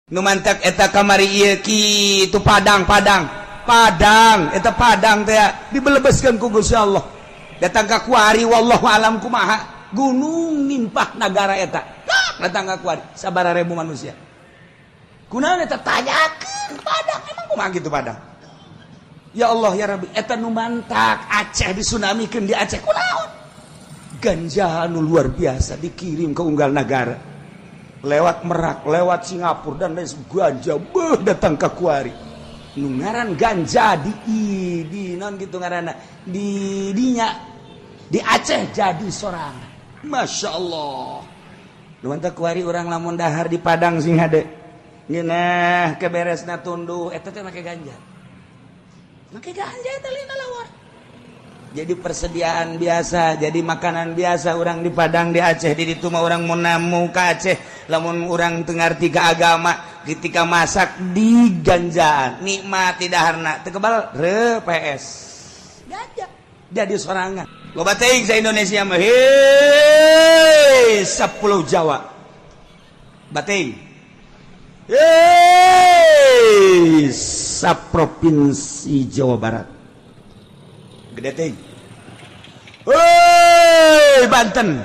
Nu mantak eta kamari ieu kitu Padang, Padang, Padang, eta Padang teh dibelebeskeun ku Gusti Allah. Datang ka kuari, wallahu alam kumaha, gunung nimpah nagara eta. Datang ka kuari sabaraha ribu manusia. Kunaon eta, tanyakeun Padang, emang kumaha gitu Padang? Ya Allah ya Rabbi, eta nu mantak Aceh disunamikeun di Aceh kunaon? Ganja nu luar biasa dikirim ke unggal negara lewat Merak, lewat Singapura dan lain, ganja beuh datang ke kuari. Nu ngaran ganja di non gitu ngaranna di dinya di Aceh jadi sorangan. Masya Allah. Nu mantak kuari urang lamun dahar di Padang sing hade. Ngeunah keberesna tunduh eta teh make ganja. Make ganja eta lina lawar. Jadi persediaan biasa, jadi makanan biasa orang di Padang, di Aceh. Di ditu mah orang mau namu ke Aceh, lamun orang teu ngarti ka agama, ketika masak di ganjaan nikmat tidak harna teu kebal re PS ganja jadi sorangan. Loba teuing sa Indonesia mah, hei, 10 Jawa bating, hei, sa provinsi Jawa Barat gede teuing. Hei, Banten,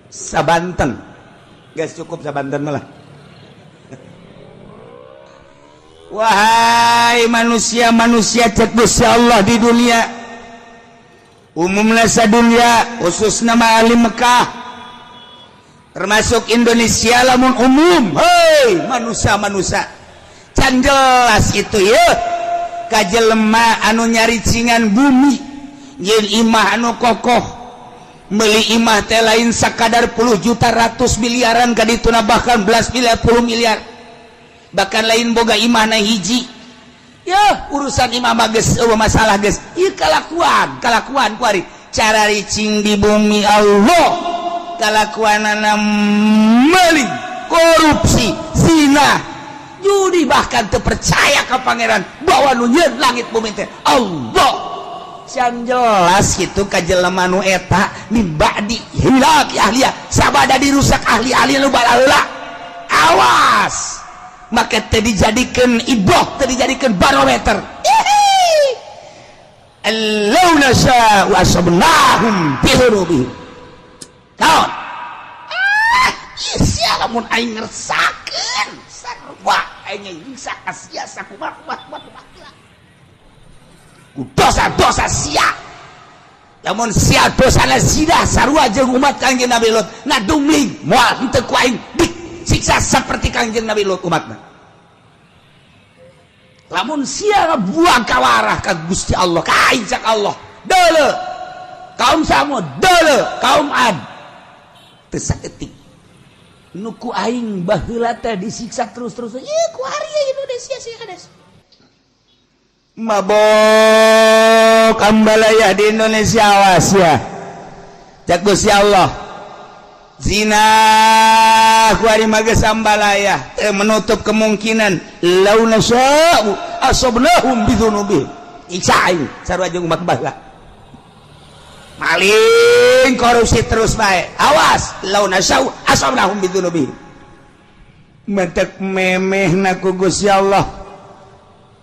sabanten, guys, cukup sabanten malah. Wahai manusia-manusia, cek Gusti Allah di dunia, umumnya dunia, khusus nama ahli Mekah, termasuk Indonesia lamun umum. Hei manusia-manusia, can jelas itu ya kajelema anu nyaricingan bumi yen imah anu kokoh, beli imah teh lain sakadar puluh juta, ratus, miliaran kadituna, bahkan belas miliar, puluh miliar. Bahkan lain boga imah na hiji ya, urusan imah mah geus eueuh masalah geus. Ieu kalakuan kalakuan kuari cara ricing di bumi Allah, kalakuanana meling, korupsi, zina, judi, bahkan terpercaya ke Pangeran bahwa nu nyieun langit bumi teh Allah. Can jelas gitu ka jelema nu eta min ba'di hilaki ahliya, sabada dirusak ahli-ahli nu balaheula. Awas, maka teh dijadikan iboh, teh dijadikan barometer. Allau nasa wa asabnahum bi dzunubihim. Naon? Ah, sia, lamun aing ngersakeun sarua aing nyiksa ka sia sakumaha kumaha kumaha ku dosa-dosa sia. Lamun sia dosana zina sarua jeung umat Kangjeng Nabi Lut, ngadumling, moal henteu ku aing disiksa seperti Kangjeng Nabi Lut umatna. Lamun sia ngabuang kawarah ka Gusti Allah, ka aing, cak Allah, deuleu kaum Samud, deuleu kaum Ad, teu saeutik nu ku aing baheula teh disiksa terus-terus. Ieu ku ari Indonesia sih kades mabok ambalaya di Indonesia. Awas ya, cak Gusti Allah, zina ku ari mah geus ambalaya, teu menutup kemungkinan lau nasya'u asabnahum bidzunubihim. Iksa aing sarua jeung umat baheula, maling, korupsi terus bae. Awas, lau nasya'u asabnahum bidzunubihim. Mentek memehna ku Gusti Allah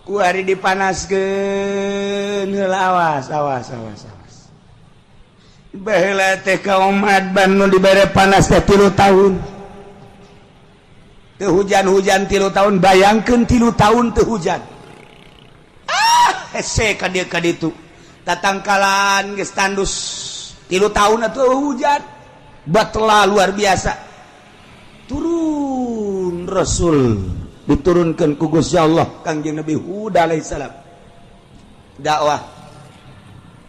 ku hari dipanaskeun heula. Awas, awas, awas, awas. Baheula teh kaum Ad nu dibere panas teh 3 tahun teu hujan-hujan, 3 tahun. Bayangkeun 3 tahun teu hujan. Ah, hese ka dieu ka ditu, tatangkalan geus tandus, 3 tahun atuh hujan batla luar biasa. Turun Rasul, diturunkan ku Gusti Allah, Kangjeng Nabi Hud alaihissalam dakwah,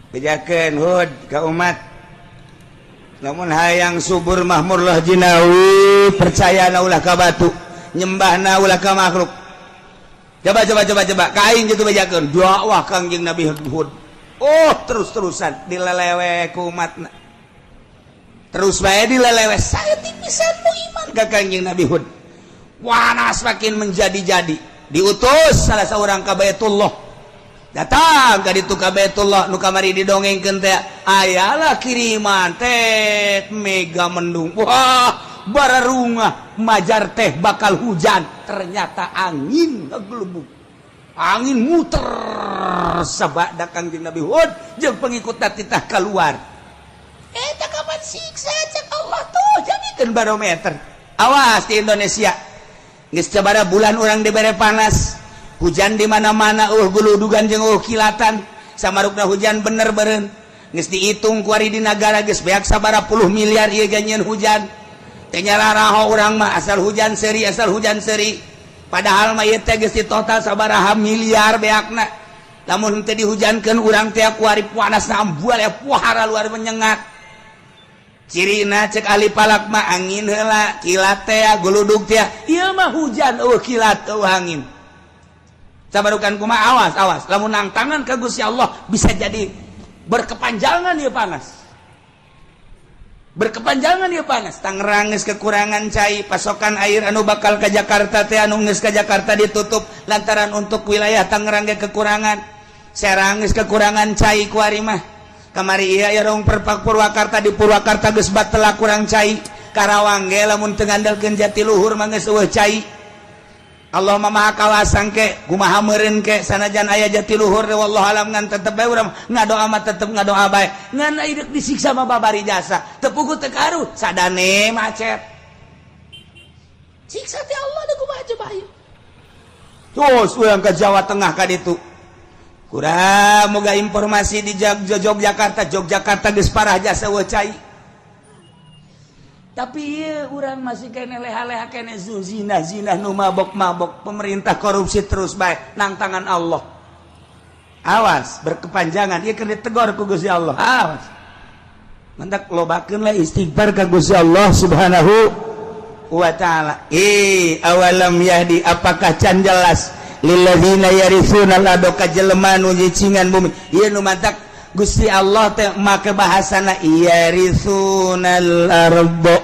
bejakeun Hud ka umat, lamun hayang subur mahmurlah jinawi, percaya na ulah ka batu, nyembahna ulah ka makhluk. Coba, coba, coba, coba ka aing gitu, bejakeun dakwah Kangjeng Nabi Hud. Oh, terus-terusan dilelewe ku umatna, terus bae dilelewe, saeutik pisan nu iman ka Kangjeng Nabi Hud. Panas makin menjadi-jadi, diutus salah seorang ka Baitullah. Datang ka ditu ka Baitullah nu kamari didongengkeun teh, ayalah kiriman teh mega mendung. Wah, Bararungah majar teh bakal hujan, ternyata angin ngegelubuk, angin muter sabada Kangjeng Nabi Hud jeung pengikut titah keluar. Eta kapan siksa cek Allah tuh jadikeun barometer. Awas di Indonesia, geus sabaraha bulan urang dibere panas, hujan di mana-mana, guludugan jeung kilatan, samarukna hujan bener beureun. Geus dihitung kuari di nagara geus beak sabaraha puluh miliar ieu ganyeun hujan. Teu nyararaho urang mah, asal hujan seuri, asal hujan seuri. Padahal mah ieu teh geus total sabaraha miliar beakna. Lamun teu dihujankeun urang teh kuari panas ambual ya, puhara luar menyengat. Cirina cek ahli falak mah angin heula, kilat teh, guludug teh. Ieu mah hujan euweuh kilat, euweuh angin. Sabarukan kumaha? Awas, awas lamun nangtangan ka Gusti Allah, bisa jadi berkepanjangan ya panas, berkepanjangan ya panas. Tangerang geus kekurangan cai, pasokan air anu bakal ke Jakarta teh, anu geus ke Jakarta ditutup lantaran untuk wilayah Tangerang ge kekurangan. Serang geus kekurangan cai kuari mah. Kamari ieu aya rong perpak Purwakarta, di Purwakarta geus batela kurang cai. Karawang ge lamun teu ngandalkeun Jatiluhur mah geus euweuh cai. Allah mah maha kawasang ke kumaha meureun ke, sanajan aya Jatiluhur, wallahu alam, ngan tetep bae urang ngadoa mah, tetep ngadoa bae. Ngan deuk disiksa mah babari jasa teu puguh teu karuh sadane macet siksa teh Allah deuk kumaha coba ieu. Terus urang ke Jawa Tengah ka ditu, kurang moga informasi di Yogyakarta. Yogyakarta geus parah jasa euweuh cai, tapi iya, urang masih kene leha-leha kene, zina zina, nu mabok-mabok, pemerintah korupsi terus bae nang tangan Allah. Awas berkepanjangan ieu keur ditegor ku Gusti Allah. Awas, mantak lobakeun lah istighfar ka Gusti Allah Subhanahu wa taala. Eh, awalam yahdi, apakah can jelas, lilladzina yarithuna al ka jelema nu nyicingan bumi. Ieu nu mantak Gusti Allah teh make bahasana yarithunal ardo,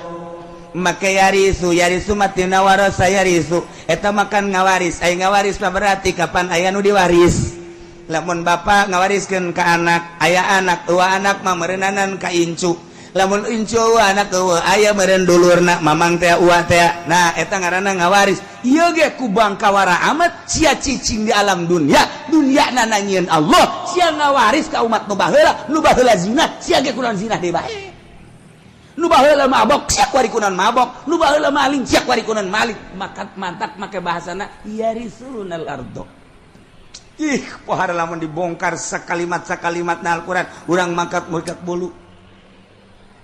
make yaritsu. Yaritsu matina warasa yaritsu, eta makan ngawaris. Aya ngawaris mah berarti kapan aya nu diwaris. Lamun bapak ngawariskeun ka anak, aya anak dua, anak mah meureunnanan ka incu. Lamun incu anak eueuh, aya meureun dulurna, mamang teh, uwa teh. Nah, eta ngaranna ngawaris. Ieu ge ku bangkawara amat sia cicing di alam dunia, dunia nananyieun Allah. Sia ngawaris ka umat nu baheula. Nu baheula zina, sia ge kunaon zina deui bae. Nu baheula mabok, sia kuari kunaon mabok. Nu baheula maling, sia kuari kunaon maling. Maka mantak make bahasana yarisunal ardo. Ih, pohara lamun dibongkar sakalimat sakalimat na Al-Qur'an, urang mangkat mangkat bolu,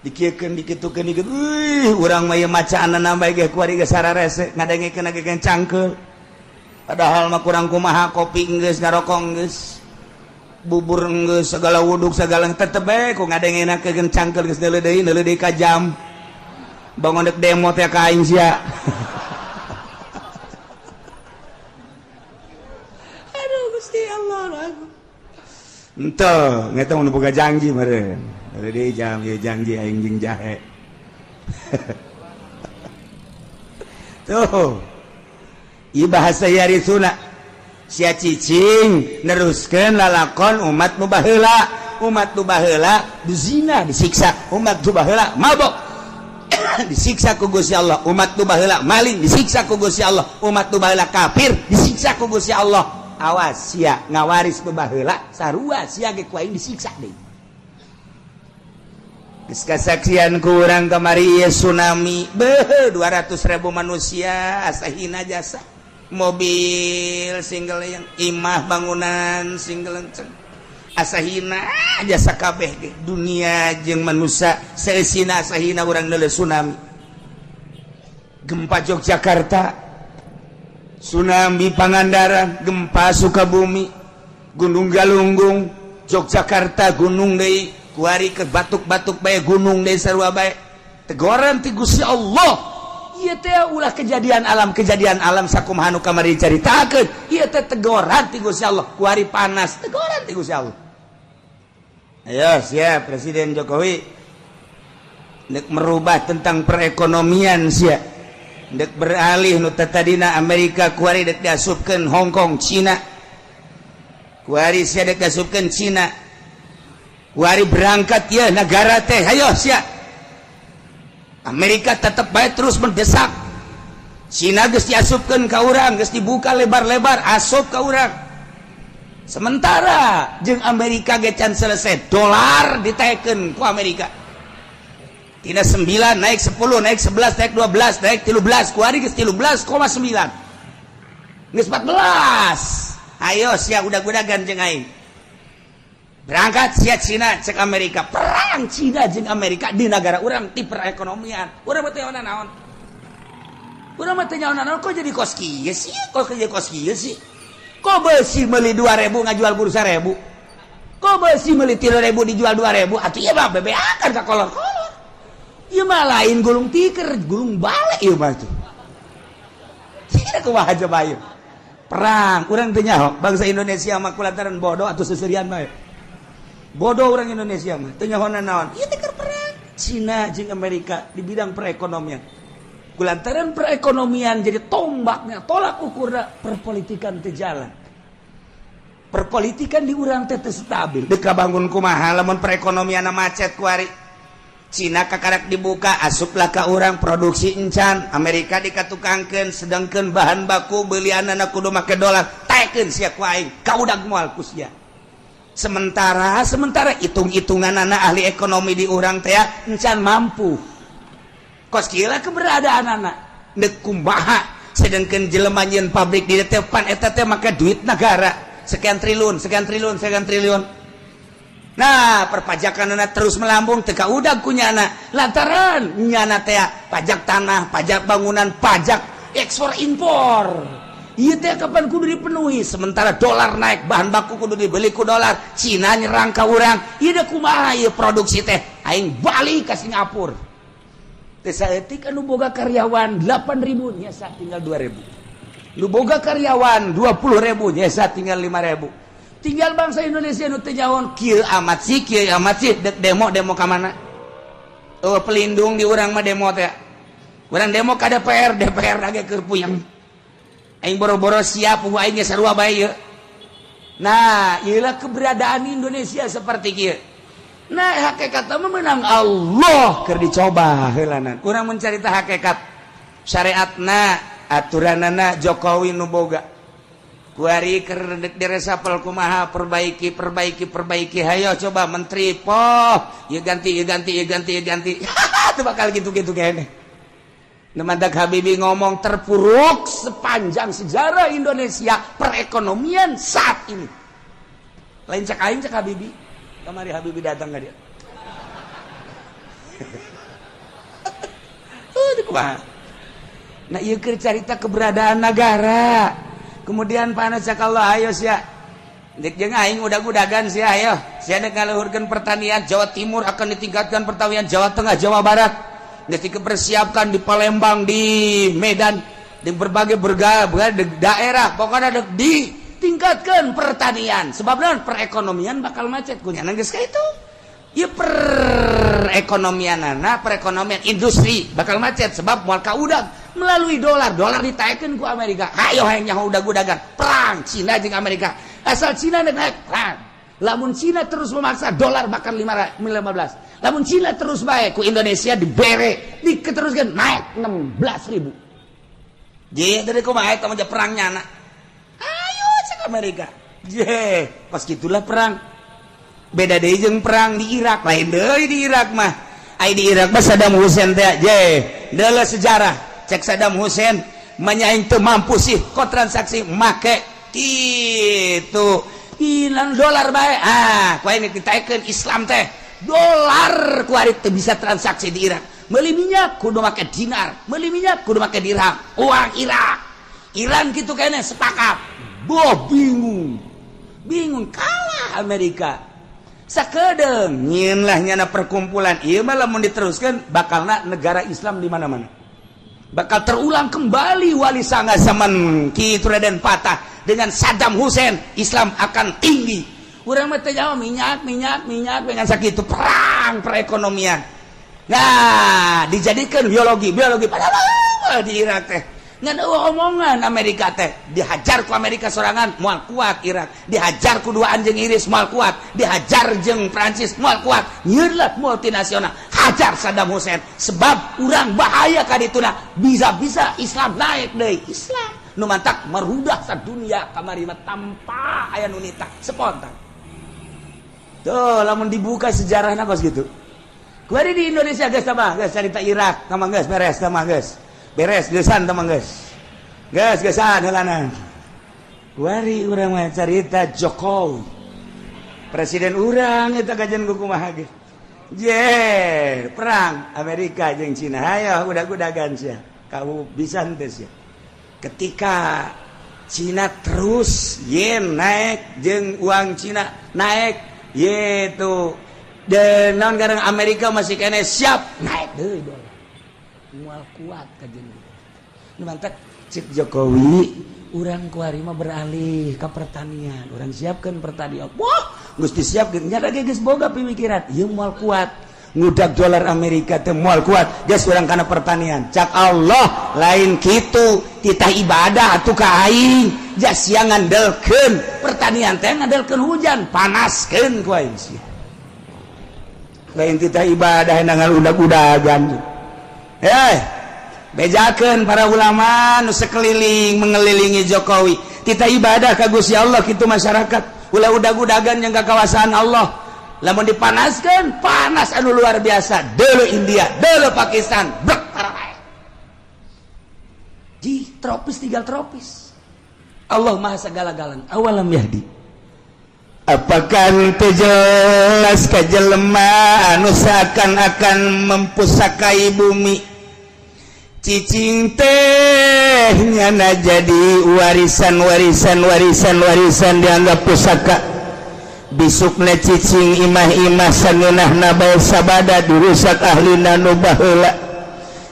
dikieukeun, dikitukeun, dikitu. Wih, urang mah ieu macaanna bae ge kuari geus sararese, ngadengekeun ge cangkeul. Padahal mah kurang kumaha, kopi geus, ngarokok geus, bubur geus, segala wuduk segala, tetep bae ku ngadengenakeun cangkeul. Geus neuleuh deui, neuleuh deui ka jam, bangun dek demo teh ka aing sia. Aduh Gusti Allah. Ente ngeta mun boga janji meureun. Jadi jam ieu janji aing jeung jahe. Tuh. Ieu bahasa yarisuna. Sia cicing neruskeun lalakon umat nu baheula. Umat nu baheula zina disiksa, umat nu baheula mabok disiksa ku Gusti Allah, umat nu baheula maling disiksa ku Gusti Allah, umat nu baheula kafir disiksa ku Gusti Allah. Awas sia ngawaris nu baheula, sarua sia ge ku aing disiksa deui. Geus kasaksian ku urang kamari ieu tsunami, beuh, 200.000 manusia asa hina jasa. Mobil single yang imah bangunan single lenceng asa hina jasa kabeh ge. Dunia jeung manusia seusina asa hina urang neuleuh tsunami. Gempa Yogyakarta, tsunami Pangandaran, gempa Sukabumi, Gunung Galunggung, Yogyakarta gunung deui, kuari ke batuk-batuk bae gunung deui, sarua bae tegoran ti Gusti Allah. Ieu teh ulah kejadian alam, kejadian alam sakumaha nu kamari dicaritakeun. Ieu teh tegoran ti Gusti Allah. Kuari panas, tegoran ti Gusti Allah. Ayo siap Presiden Jokowi nek merubah tentang perekonomian, sia dek beralih nu tadina Amerika, kuari dek diasupkeun Hong Kong, Cina. Kuari sia dek diasupkeun Cina. Kuari berangkat ya negara teh, ayo sia. Amerika tetap baik terus mendesak. Cina geus diasupkeun ka urang, geus dibuka lebar-lebar asup ka urang. Sementara jeung Amerika ge can selesai, dolar ditaekeun ku Amerika. Tina 9 naik 10, naik 11, naik 12, naik 13, kuari geus 13,9. Geus 14. Ayo sia udag-udagan jeung aing. Berangkat sia Cina cek Amerika, perang Cina jeung Amerika di negara urang ti perekonomian. Urang mah teu naon. Urang mah teu naon, kok jadi kos kieu sih? Kok jadi kos kieu sih? Kok besi meuli 2000 ngajual bursa 1000? Kok besi meuli 3000 dijual 2000? Atuh ieu mah bebeakan ka kolor-kolor. Ieu mah lain gulung tiker, gulung balik ieu mah tuh. Tidak kumaha coba ieu. Perang, urang teu nyaho bangsa Indonesia mah kulantaran bodoh atau seserian mah. Bodoh orang Indonesia mah, teu nyaho naon. Ieu teh perang Cina jeung Amerika di bidang perekonomian. Kulantaran perekonomian jadi tombaknya, tolak ukurna perpolitikan teu jalan. Perpolitikan di urang teh teu stabil. Dek bangun kumaha lamun perekonomian macet kuari. Cina kakarak dibuka, asuplah ka urang produksi encan, Amerika dikatukangkeun, sedangkan bahan baku belianana kudu make dolar, taekeun sia ku aing, kaudag moal ku sia. Sementara sementara hitung-hitungan anak ahli ekonomi di urang teh encan mampu. Kos kieu keberadaan anak dek kumaha, sedangkan jelema nyieun pabrik di depan eta teh make duit negara sekian triliun, sekian triliun, sekian triliun. Nah, perpajakan anak terus melambung, teu kaudag ku nyana lantaran nyana teh pajak tanah, pajak bangunan, pajak ekspor impor. Ieu teh kapan kudu dipenuhi? Sementara dolar naik, bahan baku kudu dibeli ku dolar. Cina nyerang ka urang. Ieu teh kumaha ieu produksi teh? Aing balik ka Singapura. Teh saeutik anu boga karyawan 8000 nyesa tinggal 2000. Nu boga karyawan 20.000 nyesa tinggal 5000. Tinggal bangsa Indonesia nu teu nyaho, kieu amat sih, kieu amat sih, dek demo demo ka mana? Oh, pelindung di urang mah demo teh. Urang demo ka DPR, DPR lagi keur puyeng. Aing boro-boro siap, aing ge sarua bae ieu. Nah, ieulah keberadaan Indonesia seperti kieu. Nah, hakikat mah menang Allah keur dicoba heulana. Kurang mencarita hakikat syariatna, aturanana Jokowi nu boga. Kuari keur diresapel kumaha, perbaiki, perbaiki, perbaiki, hayo coba menteri poh, ieu ganti, ieu ganti, ieu ganti, ieu ganti. Itu bakal gitu-gitu kayaknya. Mantak Habibie ngomong terpuruk sepanjang sejarah Indonesia perekonomian saat ini. Lain cek aing, cek Habibie. Kamari Habibie datang nggak dia? Kumaha? Nah, ieu keur carita keberadaan negara. Kemudian panas cek Allah, ayo sia. Dek jeung aing udag-udagan sia, ayo. Sia dek ngaluhurkeun pertanian Jawa Timur akan ditingkatkan pertanian Jawa Tengah, Jawa Barat. Geus dipersiapkan di Palembang, di Medan, di berbagai berbagai daerah, pokoknya dek ditingkatkan pertanian. Sebab naon? Perekonomian bakal macet. Kunyana geus ka itu. Ieu perekonomianana, perekonomian industri bakal macet sebab moal kaudag melalui dolar. Dolar ditaekeun ku Amerika. Hayo hayang nyaho udag-udagan. Perang Cina jeung Amerika. Asal Cina naik perang. Lamun Cina terus memaksa dolar bakal 15. Lamun Cina terus baik ku Indonesia dibere, diketeruskan naik 16.000. Je, dari kumaha eta mah perang nyana. Ayo cek Amerika. Je, pas gitulah perang. Beda deui jeung perang di Irak, lain deui di Irak mah. Ai di Irak mah Saddam Hussein teh, je, deuleu sejarah. Cek Saddam Hussein manya aing teu mampu sih kok transaksi make kitu. Hilang dolar bae. Ah, ku aing ditaekeun Islam teh. Dolar ku ari teu bisa transaksi di Irak. Meuli minyak kudu make dinar, meuli minyak kudu make dirham. Uang Irak. Iran kitu kene sepakat. Boh bingung. Bingung kalah Amerika. Sakedeung nyieun lah nyana perkumpulan. Ieu mah lamun diteruskeun bakalna negara Islam di mana-mana. Bakal terulang kembali Wali Sanga zaman Ki Raden Patah dengan Saddam Hussein, Islam akan tinggi. Urang mah teu jauh minyak, minyak, minyak dengan sakitu perang perekonomian. Nah, dijadikan biologi, biologi padahal di Irak teh. Ngan eueuh omongan Amerika teh. Dihajar ku Amerika sorangan moal kuat Irak, dihajar ku duaan jeung Inggris moal kuat, dihajar jeung Prancis moal kuat. Nyieun lah multinasional, hajar Saddam Hussein, sebab urang bahaya ka dituna, bisa-bisa Islam naik deui. Islam nu mantak merudah sadunia kamari mah tanpa aya nu nitah, spontan. Tuh, lamun dibuka sejarahna kos gitu. Kuari di Indonesia geus tambah, geus carita Irak, tambah geus beres, tambah geus. Beres geusan, tambah geus. Geus geusan heulana. Kuari urang mah carita Jokowi. Presiden urang eta kajian ku kumaha ge. Je, perang Amerika jeung Cina. Hayo udag-udagan sia. Kamu bisa henteu sia. Ketika Cina terus yen naik jeung uang Cina naik, yaitu dan non garang Amerika masih kene siap naik deui dolar, moal kuat kajian gitu. Nu mantak cik Jokowi, urang kuari mah beralih ke pertanian, urang siapkan pertanian. Wah, geus disiapkeun nya ge, geus boga pemikiran ieu moal kuat ngudak dolar Amerika teh, moal kuat, geus urang kana pertanian. Cak Allah, lain kitu, titah ibadah atuh ka aing, jas sia ngandelkeun pertanian teh ngandelkeun hujan, panaskeun ku aing sia. Lain titah ibadah dengan udag-udagan. Eh, bejakeun para ulama nu sekeliling mengelilingi Jokowi, titah ibadah ka Gusti Allah kitu. Masyarakat ulah udag-udagan yang kawasan Allah. Lamun dipanaskan, panas anu luar biasa. Dulu India, dulu Pakistan, brek para di tropis, tinggal tropis. Allah Maha segala-galanya. Awalam yahdi, apakah teu jelas ka jelema anu seakan-akan mempusakai bumi? Cicing teh nyana jadi warisan, warisan, warisan, warisan, dianggap pusaka. Bisukna cicing imah-imah sangeunahna bae sabada dirusak ahlina nu baheula.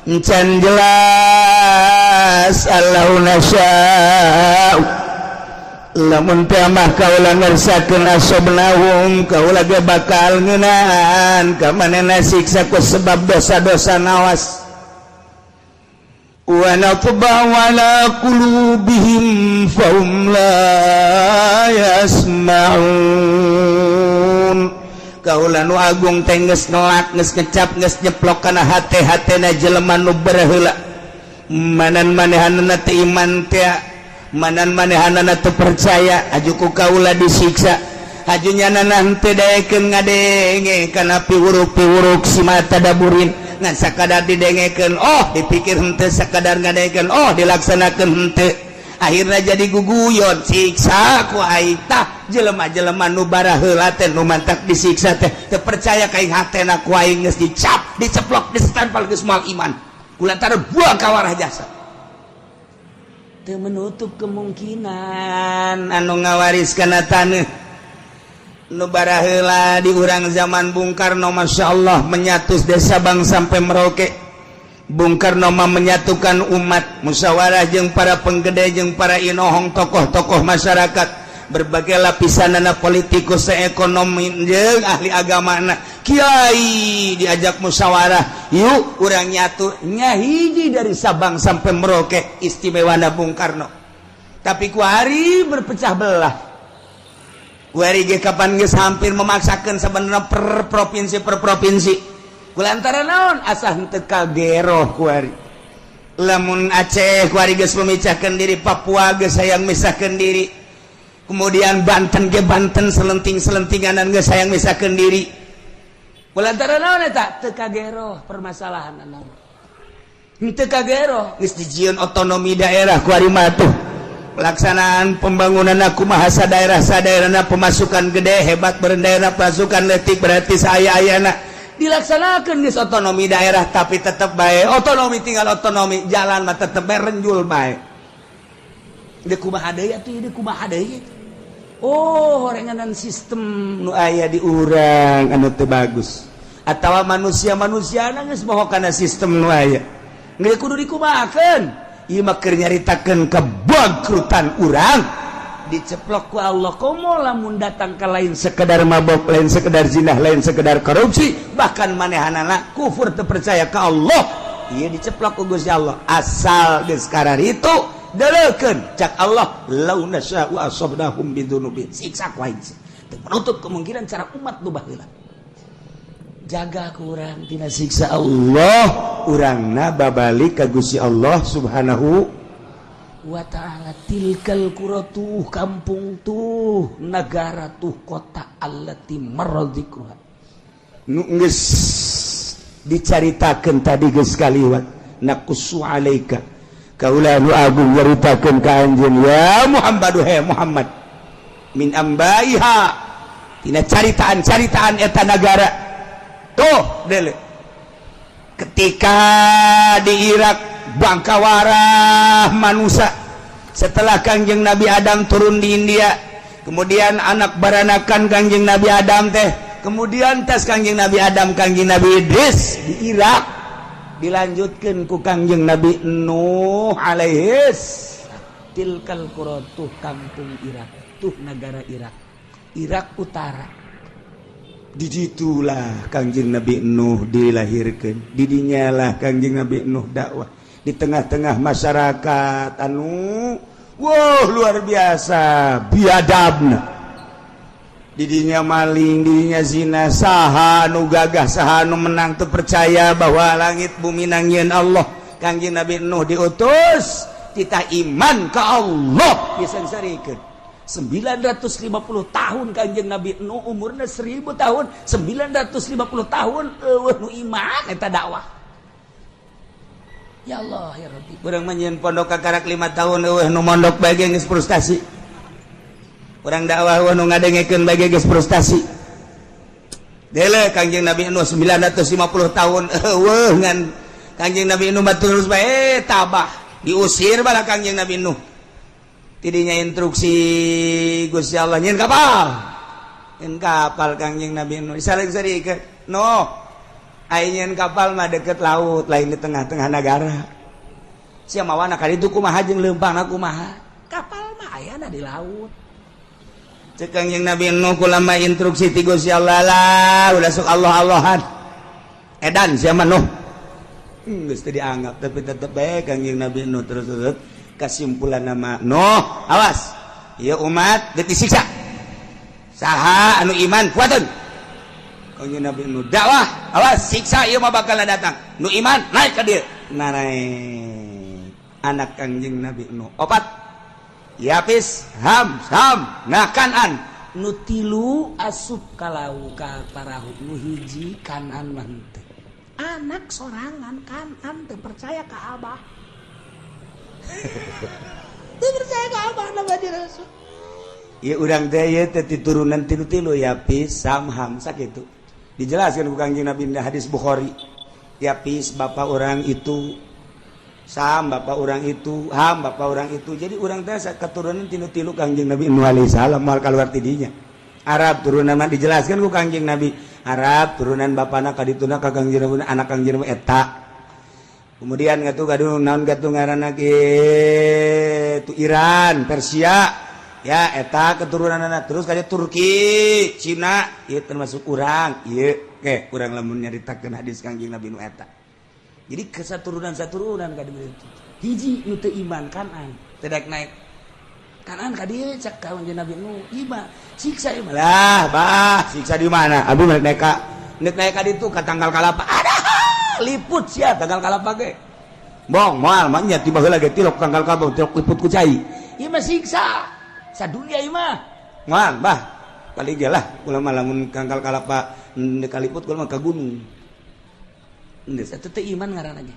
Encan jelas Allahu nasya'u, lamun teh mah kaula ngersakeun, asobnahum, kaula ge bakal ngeunaan ka manehna siksa ku sebab dosa-dosa. Nawas, wa natba'u ala qulubihim fahum la yasma'un. Kaula nu agung teh geus ngelak, geus ngecap, geus nyeplok kana hate-hatena jelema nu baheula. Manan manehanana teh iman teh, manan manehanana teu percaya, aju ku kaula disiksa. Aju nyana henteu daekeun ngadenge kana piwuruk-piwuruk si mata daburin, ngan sakadar didengekeun oh dipikir henteu, sakadar ngadengekeun oh dilaksanakeun henteu, akhirnya jadi guguyon, siksa ku aing. Tah, jelema-jelema nu baraheula teh nu mantak disiksa teh teu percaya ka aing, hatena ku aing geus dicap, diceplok, disetampal, geus moal iman, kulantaran buang ka warah jasa. Teu menutup kemungkinan anu ngawaris kana taneuh nu baraheula di urang zaman Bung Karno, Masya Allah, menyatu desa Sabang sampai Merauke. Bung Karno mah menyatukan umat, musyawarah jeung para penggede, jeung para inohong, tokoh-tokoh masyarakat berbagai lapisan, anak politikus, ekonomi, jeung ahli agama, anak kiai diajak musyawarah, yuk urang nyatu nyahiji dari Sabang sampai Merauke. Istimewa Bung Karno, tapi kuari berpecah belah. Kuari ge kapan geus hampir memaksakan sebenarnya per provinsi, per provinsi, kulantaran naon? Asa henteu kageroh kuari. Lamun Aceh kuari geus memecahkan diri, Papua geus hayang misahkan diri, kemudian Banten ge Banten selenting-selentinganan geus hayang misahkan diri. Kulantaran naon eta? Teu kageroh permasalahan anu henteu kageroh. Geus dijieun otonomi daerah kuari mah tuh, pelaksanaan pembangunan aku bahasa daerah sadaerahna, pemasukan gede hebat daerah, pasukan letik berarti saya ayana dilaksanakan geus otonomi daerah, tapi tetap baik otonomi tinggal otonomi, jalan mah tetep bae renjul bae. Deuk kumaha deui atuh, deuk kumaha deui? Oh, horenganan sistem nu aya di urang anu teu bagus atawa manusia-manusia geus moho kana sistem nu aya. Geus kudu dikumahakeun? Ieu mah keur nyaritakeun kebangkrutan urang, diceplok ku Allah. Komo lamun datang ke lain sekedar mabok, lain sekedar zina, lain sekedar korupsi, bahkan manehanana kufur, teu percaya ka Allah. Ieu diceplok ku Gusti Allah. Asal geus kararitu deleukeun cak Allah lau nasya'u asabnahum bidzunubihim. Siksa ku aing. Teu menutup kemungkinan cara umat nu baheula. Jaga kurang tina siksa Allah, urangna babalik ka Gusti Allah Subhanahu wa ta'ala. Tilkal qura tuh kampung tuh negara tuh kota allati marra dzikruha nu geus dicaritakeun tadi geus kaliwat. Naqussu alaika kaula nu agung nyaritakeun ka anjeun ya Muhammad, he Muhammad, min ambaiha tina caritaan-caritaan eta nagara tuh. Dele ketika di Irak bangkawarah manusia setelah Kangjeng Nabi Adam turun di India, kemudian anak baranakan Kangjeng Nabi Adam teh, kemudian tes Kangjeng Nabi Adam, Kangjeng Nabi Idris di Irak, dilanjutkan ku Kangjeng Nabi Nuh alaihis. Tilkal qura tuh kampung Irak tuh negara Irak, Irak Utara. Diditulah Kangjeng Nabi Nuh dilahirkan, didinyalah Kangjeng Nabi Nuh dakwah di tengah-tengah masyarakat anu wow luar biasa biadabna. Didinya maling, didinya zina, saha nu gagah, saha nu menang, teu percaya bahwa langit bumi nangieun Allah. Kangjeng Nabi Nuh diutus kita iman ke Allah disengsarikeun 950 tahun. Kanjeng Nabi Nuh umurna 1000 tahun, 950 tahun eueuh nu iman eta dakwah. Ya Allah ya Rabbi, urang mah pondok kakarak 5 tahun, eueuh nu mondok bae geus frustasi. Urang dakwah, eueuh nu ngadengekeun bae geus frustasi. Dele Kanjeng Nabi Nuh 950 tahun eueuh, ngan Kanjeng Nabi Nuh mah terus bae tabah, diusir bala Kanjeng Nabi Nuh. Tidinya instruksi Gusti Allah nyieun kapal, nyieun kapal. Kangjeng Nabi Nuh saling ke no nyieun kapal mah deket laut, lain di tengah-tengah negara. Sia mawana kali itu kumaha jeung leumpangna kumaha, kapal mah ayana di laut. Cek Kangjeng Nabi Nuh, kulama instruksi ti Gusti Allah lah udah sok Allah Allahan edan sia mah Nuh. Geus teu dianggap, tapi tetep bae Kangjeng Nabi Nuh terus terus. Kesimpulan nama Nuh, awas ya umat, disiksa, saha anu iman kuatun. Kangjeng Nabi Nuh dakwah, awas siksa ieu mah bakal datang, nu iman naik ka dieu. Nah, naik anak Kangjeng Nabi Nuh opat, Yapis, Ham, Sam, nah Kanan. Nu tilu asup kalau ka parahu, nu hiji Kanan mah henteu. Anak sorangan Kanan teu percaya ka abah, teu percaya ka abah nama di Rasul. Ya urang teh ieu teh turunan tilu-tilu, Yapis, Sam, Ham, sakitu. Dijelaskan ku Kangjeng Nabi di hadis Bukhari. Yapis bapak orang itu, Sam bapak orang itu, Ham bapak orang itu. Jadi urang teh keturunan tilu-tilu Kangjeng Nabi Nuh alaihi salam, moal keluar tidinya. Arab turunan mah dijelaskan ku Kangjeng Nabi. Arab turunan bapana kadituna ka Kangjeng Nabi, anak Kangjeng Nabi eta. Kemudian ngatu kadu naon gatu ngaranna kitu Iran, Persia. Ya eta keturunan anak terus kayak Turki, Cina, ieu termasuk urang, ieu ke urang lamun nyaritakeun hadis Kangjeng Nabi nu eta. Jadi kesaturunan saturunan ka dieu. Hiji nu teu iman Kanan, teu daek naik. Kanan ka dieu cek Kangjeng Nabi nu iman, siksa ieu mah. Lah, bah, siksa di mana? Abi naik naik ka naik naik ka ditu ka tangkal kalapa. Ada liput sia tangkal kalapa ge. Bong, moal mah nya tiba heula ge tilok tangkal kalapa, tilok liput ku cai. Ieu mah siksa. Sadunia ieu mah. Moal, bah. Paling ge lah kula mah lamun tangkal kalapa kaliput kula mah ka gunung. Geus eta teh iman ngaranna ge.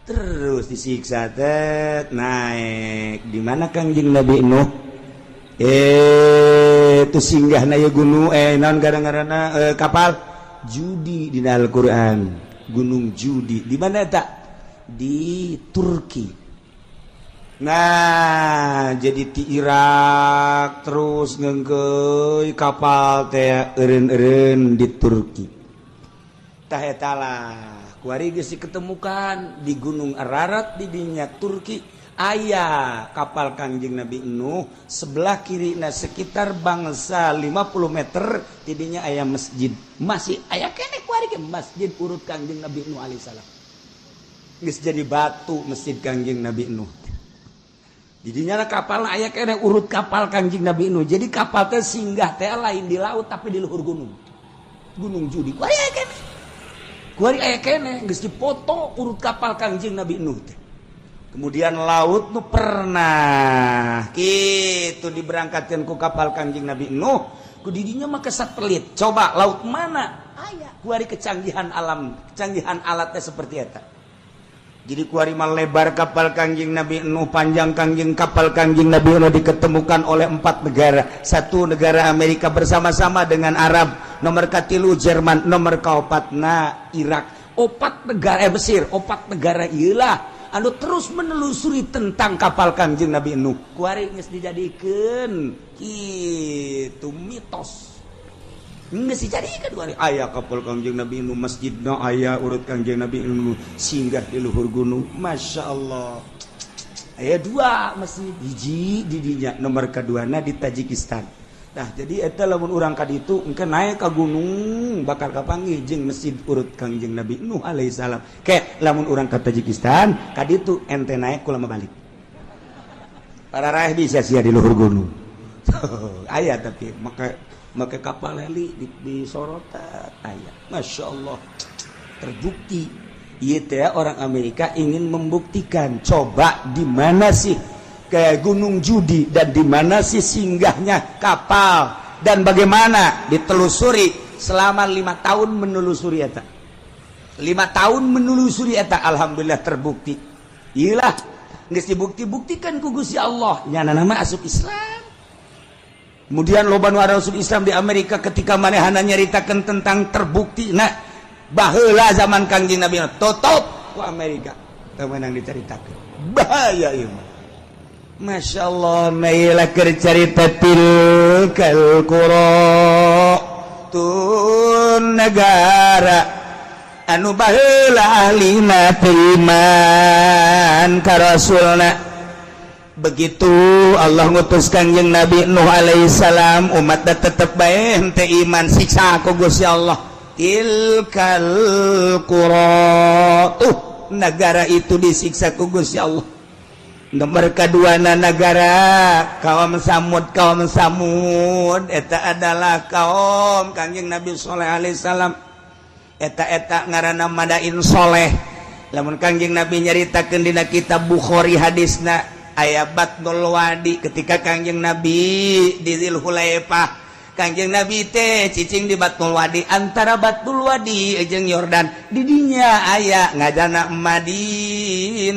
Terus disiksa teh naik di mana Kangjeng Nabi Nuh? Itu singgah na gunung naon gara-garana kapal Judi di Al-Qur'an. Gunung Judi di mana tak? Di Turki. Nah, jadi di Irak terus ngengkeuy kapal teh eureun-eureun di Turki. Tah eta lah kuari geus diketemukan di Gunung Ararat di dinya Turki aya kapal Kangjeng Nabi Nuh, sebelah kiri nah sekitar bangsa 50 meter tidinya aya masjid, masih aya keneh kuari ke masjid urut Kangjeng Nabi Nuh alaihissalam. Geus jadi batu masjid Kangjeng Nabi Nuh. Didinya kapal aya keneh urut kapal Kangjeng Nabi Nuh. Jadi kapal teh singgah teh lain di laut, tapi di luhur gunung. Gunung Judi. Kuari aya keneh. Kuari aya keneh geus dipoto urut kapal Kangjeng Nabi Nuh teh. Kemudian laut nu pernah kitu diberangkatkan ku kapal Kangjeng Nabi Nuh, ku didinya mah satelit. Coba laut mana? Aya. Kuari kecanggihan alam, kecanggihan alatnya seperti eta. Jadi kuari mah lebar kapal Kangjeng Nabi Nuh, panjang kangjeng kapal Kangjeng Nabi Nuh diketemukan oleh empat negara. Satu negara Amerika bersama-sama dengan Arab, nomor katilu Jerman, nomor kaopatna Irak. Opat negara Mesir, opat negara iyalah anu terus menelusuri tentang kapal Kangjeng Nabi Nuh. Kuari geus dijadikeun kitu mitos. Geus dijadikeun kuari aya kapal Kangjeng Nabi Nuh, masjidna aya urut Kangjeng Nabi Nuh singgah di luhur gunung. Masya Allah. Aya dua masjid, hiji di dinya, nomor keduana di Tajikistan. Nah, jadi eta lamun urang ka ditu engke naik ka gunung bakal kapanggih jeung masjid urut Kangjeng Nabi Nuh alaihi salam. Ke lamun urang ka Tajikistan ka ditu ente naik kulama balik. Para raih bisa sia di luhur gunung. Aya, tapi maka make kapal heli di sorotan aya. Masya Allah, terbukti. Iya teh orang Amerika ingin membuktikan, coba di mana sih kayak Gunung Judi dan di mana sih singgahnya kapal dan bagaimana ditelusuri selama 5 tahun menelusuri eta, 5 tahun menelusuri eta. Alhamdulillah terbukti. Iyalah, geus dibukti-buktikan ku Gusti Allah, nyana nama asup Islam. Kemudian loba nu asup Islam di Amerika ketika manehana nyaritakeun tentang terbukti. Nah, baheula zaman Kangjeng Nabi tutup ku Amerika, teu meunang dicaritakeun, bahaya ieu mah. Masya Allah, mailah carita tilkal qura, tun negara anu baheula ahlina iman ka rasulna. Begitu Allah ngutus Kangjeng Nabi Nuh alaihissalam, umat tetep bae henteu iman, siksa ku Gusti Allah. Tilkal qura, tuh negara itu disiksa ku Gusti Allah. Nomor kedua negara kaum Samud. Kaum Samud eta adalah kaum Kangjeng Nabi Soleh alaihissalam. Eta eta ngaranna Madain Soleh. Lamun Kangjeng Nabi nyaritakeun dina kitab Bukhari, hadisna aya Batnul Wadi. Ketika Kangjeng Nabi di Dzulhulaifah, Kangjeng Nabi teh cicing di Batnul Wadi, antara Batnul Wadi jeung Yordan. Didinya aya ngajana Madin,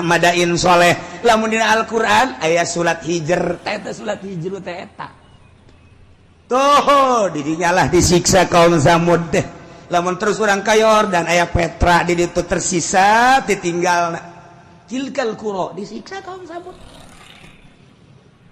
Madain Soleh. Lamun dina Al-Qur'an aya surat Hijr teh, eta surat Hijr teh eta tuh. Didinya lah disiksa kaum Samud teh. Lamun terus urang ka Yordan aya Petra di ditu, tersisa ditinggal. Tilkal qura disiksa kaum Samud.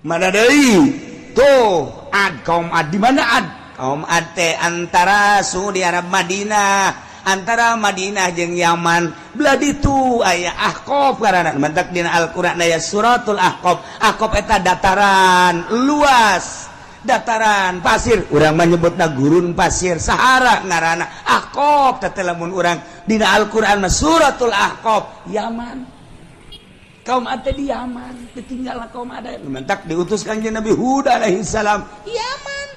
Mana deui tuh? Ad, kaum Ad. Di mana Ad? Kaum Ad teh antara Saudi Arab, Madinah, antara Madinah jeung Yaman belah ditu aya Ahqaf karana mentak dina Al-Qur'an aya suratul Ahqaf. Ahqaf eta dataran luas, dataran pasir, urang menyebutna gurun pasir, Sahara ngaranna. Ahqaf teh lamun urang dina Al-Qur'an mah suratul Ahqaf, Yaman. Kaum Ad di Yaman ditinggal. Kaum Ad mentak diutus Kangjeng Nabi Hud alaihi salam Yaman.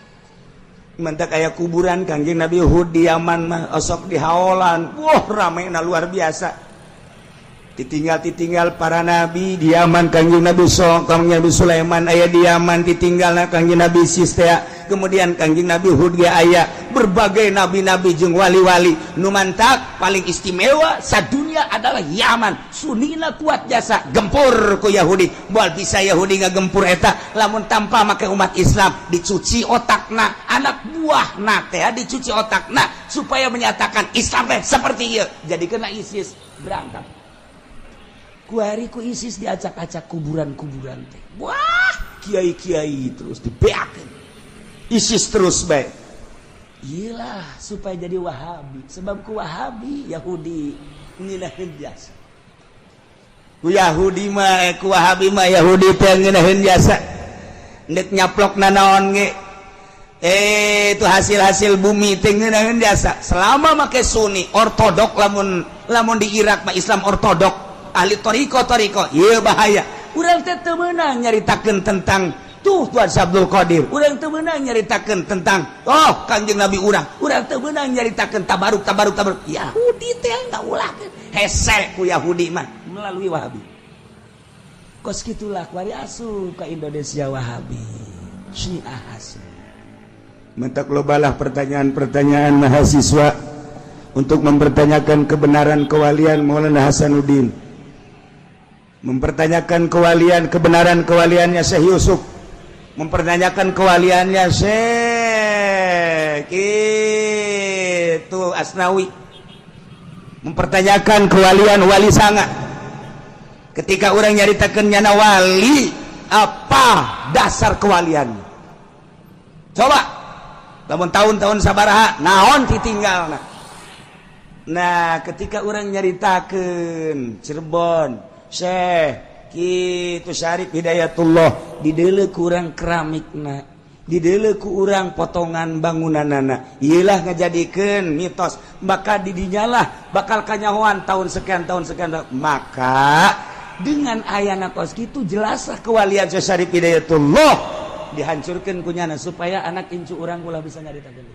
Mentak aya kuburan Kangjeng Nabi Hud di Yaman mah osok di haolan. Wah, rame na luar biasa. Ditinggal-ditinggal para nabi di Yaman. Kangjeng Nabi so Kangjeng Nabi Sulaiman aya di Yaman, ditinggal Kangjeng Nabi Sistea. Kemudian Kangjeng Nabi Hud ge aya, berbagai nabi-nabi jeung wali-wali. Nu mantak paling istimewa sadunia adalah Yaman. Sunina kuat jasa gempur ku Yahudi. Moal bisa Yahudi ngagempur eta lamun tanpa make umat Islam dicuci otakna, anak buahna teh dicuci otakna supaya menyatakan Islam teh seperti ieu. Jadi kena ISIS berangkat kuari ku ISIS diacak-acak kuburan-kuburan teh. Wah, kiai-kiai terus dibeakeun ISIS terus baik. Iyalah, supaya jadi Wahabi, sebab ku Wahabi Yahudi ngeunaheun jasa. Ku Yahudi mah, ku Wahabi mah Yahudi teh ngeunaheun jasa. Ndek nyaplok nanaon ge. Itu hasil-hasil bumi teh ngeunaheun jasa selama make Sunni ortodok. Lamun lamun di Irak mah Islam ortodok, ahli toriko toriko. Ieu bahaya. Urang teh teu meunang nyaritakeun tentang tuh Tuan Abdul Qadir, urang teu meunang nyaritakeun tentang oh Kanjeng Nabi urang, urang teu meunang nyaritakeun tabaruk tabaruk tabaruk. Yahudi teh ngaulahkeun, hese ku Yahudi mah melalui Wahabi. Kos kitulah kuari asup ka Indonesia Wahabi, Syiah asup. Mentak lobalah pertanyaan-pertanyaan mahasiswa untuk mempertanyakan kebenaran kewalian Maulana Hasanuddin, mempertanyakan kewalian, kebenaran kewaliannya Syekh Yusuf, mempertanyakan kewaliannya Syekh itu Asnawi, mempertanyakan kewalian Wali Sanga. Ketika orang nyaritakan nyana wali, apa dasar kewalian? Coba lamun tahun-tahun sabaraha, naon ditinggal? Nah, ketika orang nyaritakan Cirebon, Syekh kitu Syarif Hidayatullah, dideuleu ku urang keramikna, dideuleu ku urang potongan bangunanana, iyalah ngajadikeun mitos. Maka didinyalah bakal kanyahoan tahun sekian, tahun sekian. Maka dengan ayana kos kitu, jelaslah kewalian Syekh Syarif Hidayatullah dihancurkan kunyana supaya anak incu urang ulah bisa nyaritakeun.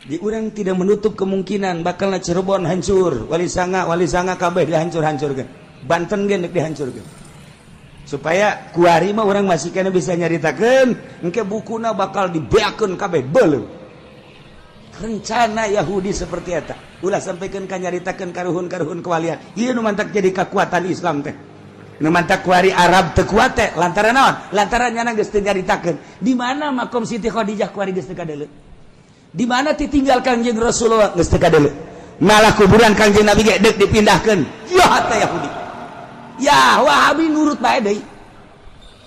Di urang tidak menutup kemungkinan bakal Cirebon hancur, Wali Sanga, Wali Sanga kabeh dihancur-hancurkan, Banten ge dihancurkan, supaya kuari mah urang masih kena bisa nyaritakeun. Engke bukuna bakal dibeakeun kabeh, beuleum. Rencana Yahudi seperti eta, ulah sampaikan ka nyaritakeun karuhun-karuhun kewalian. Ieu nu mantak jadi kekuatan Islam teh. Nu mantak kuari Arab teu kuat teh lantaran naon? Lantaran nyana geus teu nyaritakeun di mana makom Siti Khadijah, kuari geus teu kadeuleu. Di mana ditinggal Kangjeng Rasulullah geus teu kadeuleu. Malah kuburan Kangjeng Nabi ge deuk dipindahkeun. Ya teh Yahudi. Ya Wahabi nurut bae deui.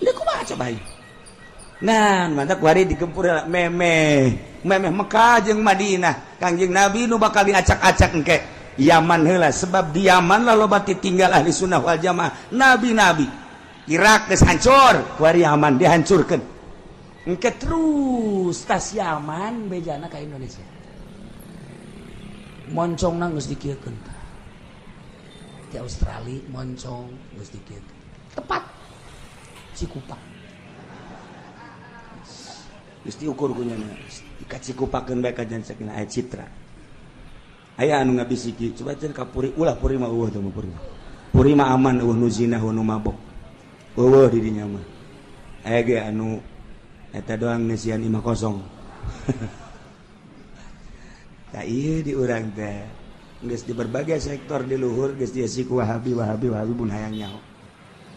Deuk kumaha coba ieu? Nah, mantak kuari digempur memeh memeh Mekah jeung Madinah. Kangjeng Nabi nu bakal diacak-acak engke. Yaman heula, sebab di Yaman lah loba tinggal ahli sunnah wal jamaah, nabi-nabi. Irak geus hancur, kuari Yaman dihancurkeun. Engke terus tas Yaman bejana ka Indonesia. Moncongna geus dikieukeun tah. Di Australia moncong geus dikieukeun. Tepat Cikupa. Geus diukur ku nyana. Dikacikupakeun bae ka jan sakinah aya citra. Aya anu ngabisiki, coba cenah ka Puri, ulah Puri mah eueuh teh mah Puri. Puri mah aman, eueuh nu zina, eueuh nu mabok. Eueuh di dinya mah. Aya ge anu eta doang ngeusian imah kosong. Tah ieu di urang teh geus di berbagai sektor di luhur geus diisi ku Wahabi, Wahabi, Wahabi mun hayang nyaho.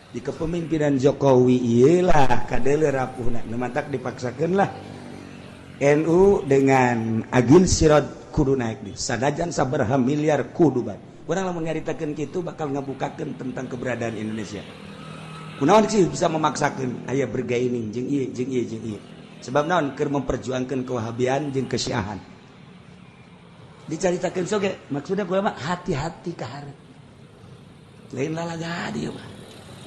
Di kepemimpinan Jokowi ieu lah kadeuleu rapuhna. Nu mantak dipaksakeun lah NU dengan Agil Siraj kudu naik di sanajan sabaraha miliar kudu bae. Urang lamun nyaritakeun kitu bakal ngabukakeun tentang keberadaan Indonesia. Kunaon sih bisa memaksakeun aya bergaining jeung ieu jeung ieu jeung ieu? Sebab naon? Keur memperjuangkeun kewahabian jeung kesyiahan. Dicaritakeun soge maksudnya gua mah hati-hati ka hareup. Lain lalaga dieu mah.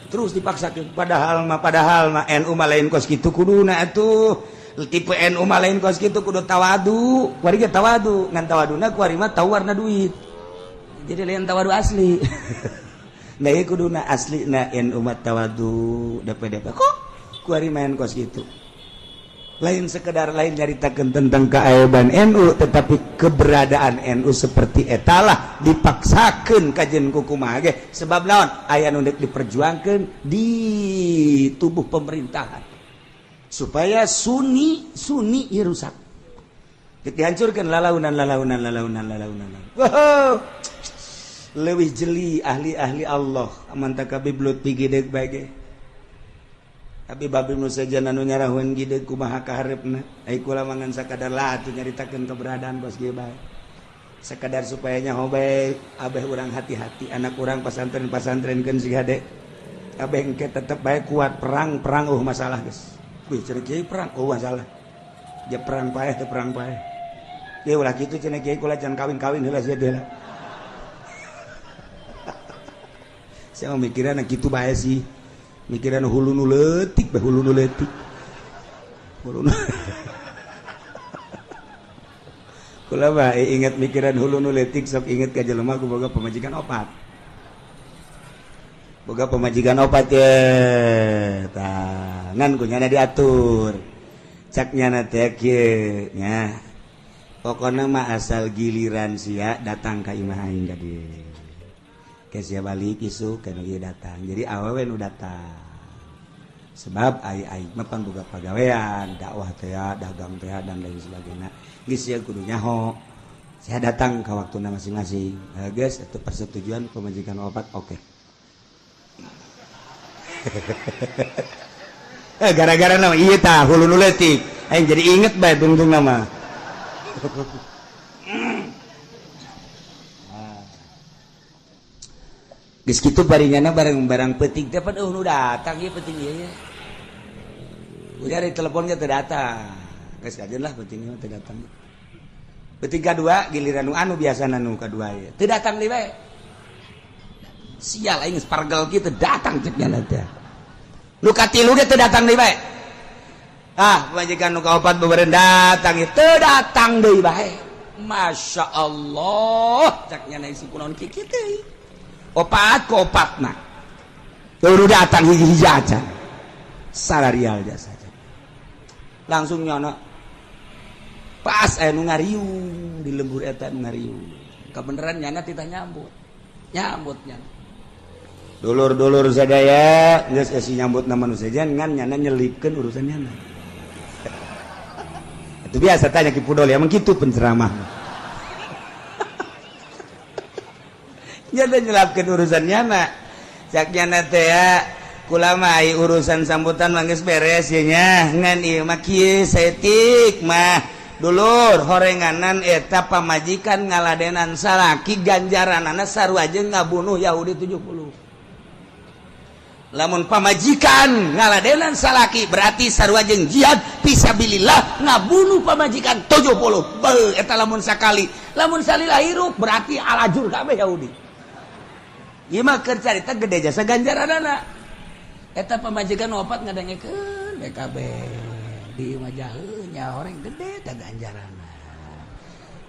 Terus dipaksakeun, padahal mah NU mah lain kos kitu kuduna atuh. Tipe NU mah lain kos kitu, kudu tawadu. Kuari ge tawadu, ngan tawaduna kuari mah tawar na duit. Jadi lain tawadu asli. Nah, ieu kuduna asli na NU mah tawadu DPDP. Kok kuari main kos kitu? Lain sekedar lain nyaritakeun tentang keaiban NU, tetapi keberadaan NU seperti etalah dipaksakeun kajen kumaha ge. Sebab naon? Aya nu deuk diperjuangkeun di tubuh pemerintahan supaya Sunni Sunni ieu rusak. Dihancurkan lalaunan lalaunan lalaunan lalaunan. Wow. Leuwih jeli ahli-ahli Allah aman tak Habib Lutfi gideg bae ge. Tapi babi nu sejen anu nyarahun gideg kumaha kahareupna. Ai kula mah ngan sakadar lah atuh nyaritakeun keberadaan bos ge bae. Sekadar supaya nyaho bae, abeh urang hati-hati, anak urang pasantren-pasantrenkeun si hade. Abeh engke tetep bae kuat perang, perang masalah geus. Wih, cenah kiai perang masalah. Dia perang paeh teu perang paeh. Ye ulah kitu cenah kiai, kula jangan kawin-kawin heula sia heula. Saya mah mikiran kitu bae sih. Mikiran hulu nu leutik bae, hulu nu leutik. Kula mah inget mikiran hulu nu leutik sok inget ka jelema ku boga pamajikan opat. Boga pamajikan opat ye. Tah, ngan ku nyana diatur. Cak nyana teh kieu nya. Pokona mah asal giliran sia datang ka imah aing ka dieu. Ke sia balik isuk kana ieu datang. Jadi awewe nu datang. Sebab ai-ai mah pan boga pagawean, dakwah teh, dagang teh dan lain sebagainya. Geus sia kudu nyaho. Saya datang ke waktuna masing-masing. Geus itu persetujuan pemajikan opat oke. Gara-gara nama ieu tah hulu nu leutik. Aing jadi inget bae tungtung nama. Geus kitu barinyana barang-barang peuting teh pan eueuh nu datang ieu peuting ieu ye. Udah di telepon ge teu datang. Geus kajeun lah peuting ieu teu datang. Peuting kadua giliran nu anu biasana nu kadua ieu. Teu datang deui bae. Sial aing geus pargel kieu teu datang cek nyana teh. Nu katilu ge teu datang deui bae. Ah, pamajikan nu kaopat beureun datang ieu teu datang deui bae. Masya Allah, cek nyana isi kunaon kieu teh. Opat ke opatna baru datang hiji-hiji aja salarial jasa langsung nyono pas aya nu ngariung di lembur eta nu ngariung kebeneran nyana titah nyambut nyambut nyana dulur-dulur sadaya geus esi nyambut nama nu sejen ngan nyana nyelipkeun urusan nyana. Itu biasa tanya Ki Pudol ya emang kitu penceramah. Nyana nyelapkeun urusan nyana. Cak nyana teh ya kula mah ai urusan sambutan mah geus beres ye nya ngan ieu mah kieu saeutik mah dulur horenganan eta pamajikan ngaladenan salaki ganjaranana sarua jeung ngabunuh Yahudi 70. Lamun pamajikan ngaladenan salaki berarti sarua jeung jihad fisabilillah ngabunuh pamajikan 70. Beuh eta lamun sakali, lamun salila hirup berarti alajur kabeh Yahudi. Ieu mah keur carita gede jasa ganjaranana. Eta pamajikan opat ngadengekeun BKB di imah jaheun nya horeng gede tah ganjaranna.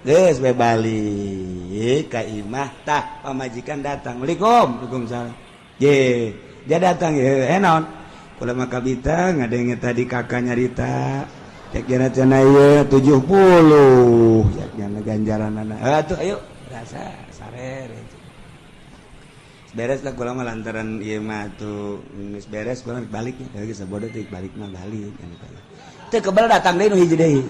Geus we balik ka imah tah pamajikan datang. Waalaikum, waalaikumsalam. Ye, dia datang ye, naon? Kula mah kabita ngadenge tadi kakak nyarita. Cek jana cenah ieu 70. Cek jana ganjaranana. Atuh ayo rasa sarere. Beres lah kula mah lantaran ieu mah atuh geus beres kula balik nya geus sabodo teh balik mah balik teu kebel datang deui nu hiji deui.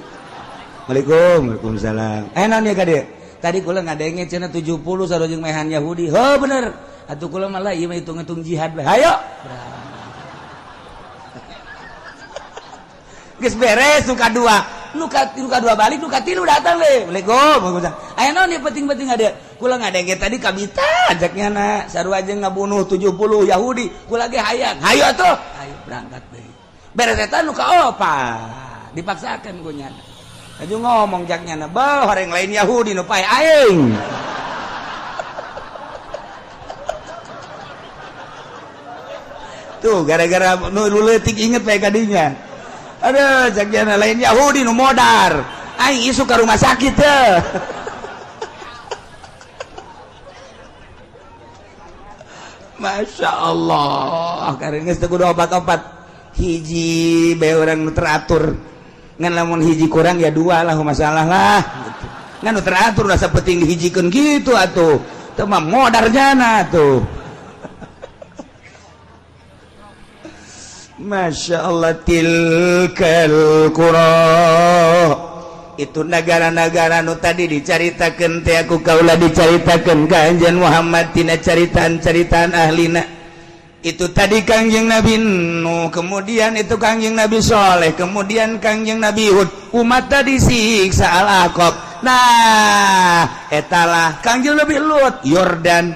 Waalaikum, waalaikumsalam. Naon ieu ka dieu? Tadi kula ngadenge cenah 70 sarua jeung mehan Yahudi. Heuh bener. Atuh kula mah lah ieu mah hitung-hitung jihad bae. Hayo. Geus beres nu kadua. Nu kadua balik nu katilu datang deui. Waalaikum, waalaikumsalam. Aya naon ieu penting-penting ada? Kula ngadenge tadi kabita ajaknya na sarua jeung ngabunuh 70 Yahudi. Kula ge hayang. Hayo atuh. Ayo berangkat deui. Beres eta nu kaopat dipaksakeun ku nyana. Aju ngomong jaknya na, "Beuh, horeng lain Yahudi nu pae aing." Tuh gara-gara nu leutik inget bae kadinya. Aduh, jaknya lain Yahudi nu modar. Aing isuk ka rumah sakit teh. Masya Allah, karena geus teu kudu obat-obat. Hiji bae urang nu teratur. Ngan lamun hiji kurang ya dua lah masalah lah gitu. Ngan nu teratur rasa penting dihijikeun kitu atuh. Teu mah modar jana tuh. Masya Allah tilkal qura. Itu negara-negara nu tadi dicaritakeun teh aku kaula dicaritakeun ka Anjeun Muhammad tina caritaan-caritaan ahlina. Itu tadi Kangjeng Nabi Nuh, kemudian itu Kangjeng Nabi Soleh, kemudian Kangjeng Nabi Hud. Umat tadi siksa Al-Aqab. Nah, etalah Kangjeng Nabi Lut, Yordan.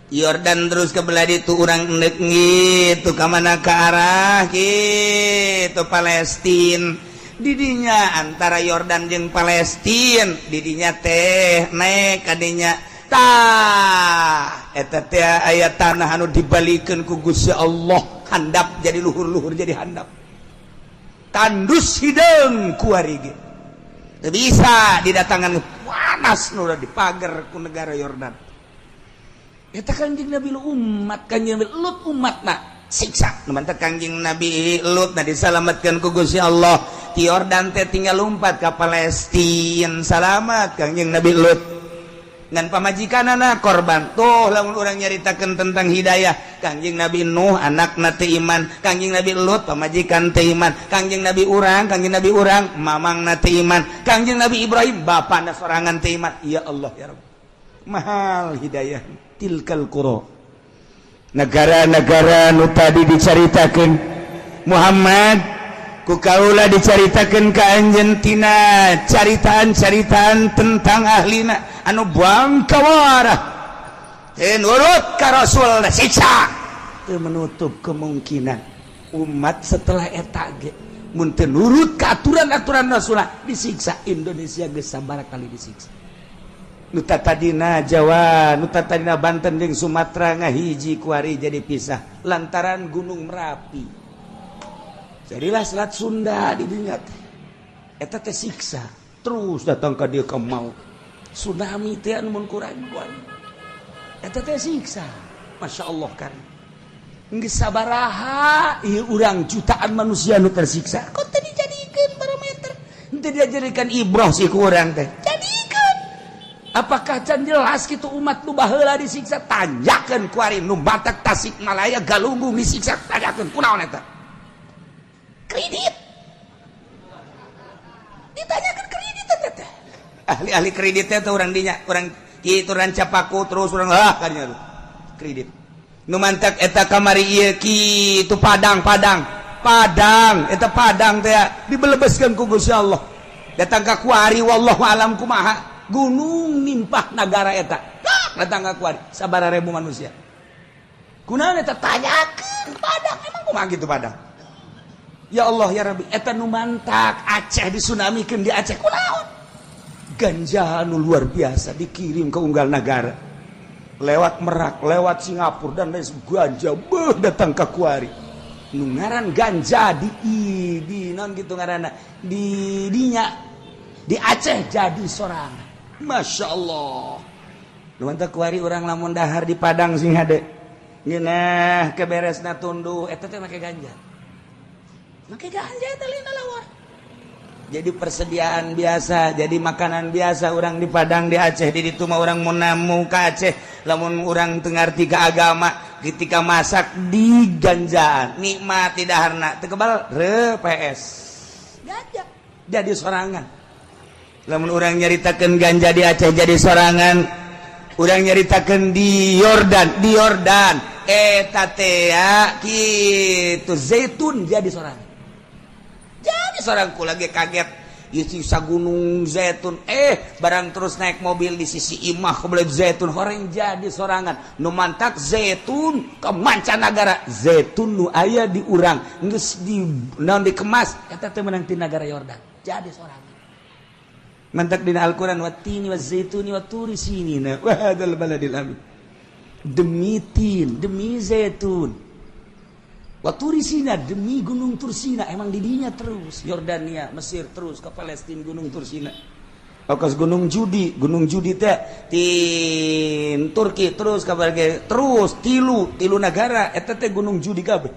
Yordan terus ke belah ditu urang endek gitu ka mana ka arah gitu Palestina. Didinya antara Yordan jeung Palestina didinya teh naik kadinya tah eta teh aya tanah anu dibalikeun ku Gusti Allah handap jadi luhur-luhur jadi handap. Tandus hideung kuari ge. Teu bisa didatangan panas nu dipagar ku negara Yordan. Eta Kanjeng Nabi umat Kanjeng Nabi Lut umatna siksa. Nu mantak Kanjeng Nabi Lut na disalamatkan ku Gusti Allah. Ti Yordan teh tinggal lompat ka Palestina, salamat Kanjeng Nabi Lut. Ngan pamajikanana korban. Tuh lamun urang nyaritakeun tentang hidayah, Kanjeng Nabi Nuh anakna teu iman, Kanjeng Nabi Lut pamajikan teu iman, Kanjeng Nabi urang, Kanjeng Nabi urang mamangna teu iman, Kanjeng Nabi Ibrahim bapana sorangan teu iman. Ya Allah ya Rabb. Mahal hidayah tilkal qura. Negara-negara nu tadi dicaritakeun Muhammad ku kaula dicaritakeun ka anjeun tina caritaan-caritaan tentang ahlina anu bangkawarah teu nurut ka Rasul siksa. Teu menutup kemungkinan umat setelah eta ge mun teu nurut ka aturan-aturan Rasul disiksa. Indonesia geus sabaraha kali disiksa. Nu tadina Jawa, nu tadina Banten jeung Sumatera ngahiji kuari jadi pisah lantaran Gunung Merapi. Jadilah Selat Sunda di dinya teh. Eta teh siksa. Terus datang ka dieu ka maut. Tsunami teh anu mun kurang kuari. Eta teh siksa. Masya Allah kan. Geus sabaraha ieu urang jutaan manusia nu tersiksa. Kok teu dijadikeun barometer? Teu dijadikan ibroh sih ku urang teh. Jadikeun. Apakah can jelas kitu umat nu baheula disiksa? Tanyakeun kuari nu Batak, Tasikmalaya, Galunggung disiksa, tanyakeun kunaon eta? Kredit. Ditanyakan kredit teh. Ahli-ahli kredit teh urang dinya, urang kitu Rancapaku terus urang ah kadinya tuh. Kredit. Nu mantak eta kamari ieu kitu Padang, Padang, eta Padang teh dibelebeskeun ku Gusti Allah. Datang ka kuari wallahu alam kumaha. Gunung nimpah nagara eta. Datang ka kuari sabaraha ribu manusia. Kunaon eta tanyakeun Padang emang kumaha kitu Padang? Ya Allah ya Rabbi, eta nu mantak Aceh disunamikeun di Aceh kunaon? Ganja nu luar biasa dikirim ke unggal nagara. Lewat Merak, lewat Singapura dan lain ganja beuh datang ka kuari. Nu ngaran ganja di non gitu ngaranna di dinya di Aceh jadi sorangan. Masya Allah. Nu mantak kuari urang lamun dahar di Padang sing hade. Ngeunah keberesna tunduh eta teh make ganja. Make ganja eta lain lawar. Jadi persediaan biasa, jadi makanan biasa orang di Padang, di Aceh, di ditu mah urang mun namu ka Aceh, lamun urang teu ngarti ka agama, ketika masak di ganjaan, nikmat di daharna, teu kebal re PS. Ganja jadi sorangan. Lamun urang nyaritakeun ganja di Aceh jadi sorangan, urang nyaritakeun di Yordan, eta teh kitu zaitun jadi sorangan. Jadi seorang ku lagi kaget sisa gunung zaitun barang terus naik mobil di sisi imah kebelet zaitun horeng jadi sorangan nu mantak zaitun ke mancanagara zaitun nu aya di urang geus di naon dikemas eta teh meunang ti nagara Yordan jadi sorangan mantak dina Al-Qur'an watini wazaituni waturi sinina wa hadzal baladil amin demi tin demi zaitun Waturisina demi Gunung Tursina emang didinya terus Yordania Mesir terus ke Palestina Gunung Tursina Okas Gunung Judi teh tin Turki terus ke terus tilu negara eta teh Gunung Judi kabeh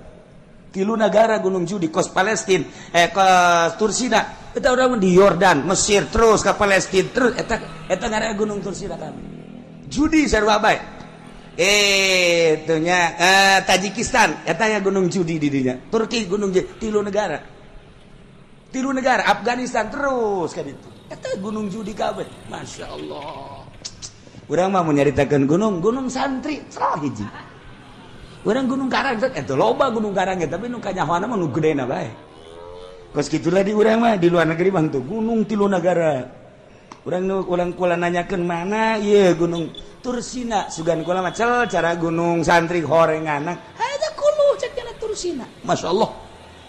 tilu negara Gunung Judi kos Palestina kos Tursina eta urang di Yordan Mesir terus ke Palestina terus eta eta ngaranna Gunung Tursina kabeh Judi sarua bae itunya Tajikistan eta ya Gunung Judi di dinya Turki Gunung Judi tilu negara Afghanistan terus kan itu eta Gunung Judi kabeh Masya Allah urang mah mun nyaritakeun gunung santri salah hiji urang Gunung Karang eta loba Gunung Karang tapi nu kanyahoana mah nu gedena bae kos kitulah di urang mah di luar negeri bang tuh gunung tilu negara urang nu urang kula nanyakeun mana ieu Gunung Tursina sugan kula mah cel cara gunung santri horenganan hada kulu cek jalan Tursina Masya Allah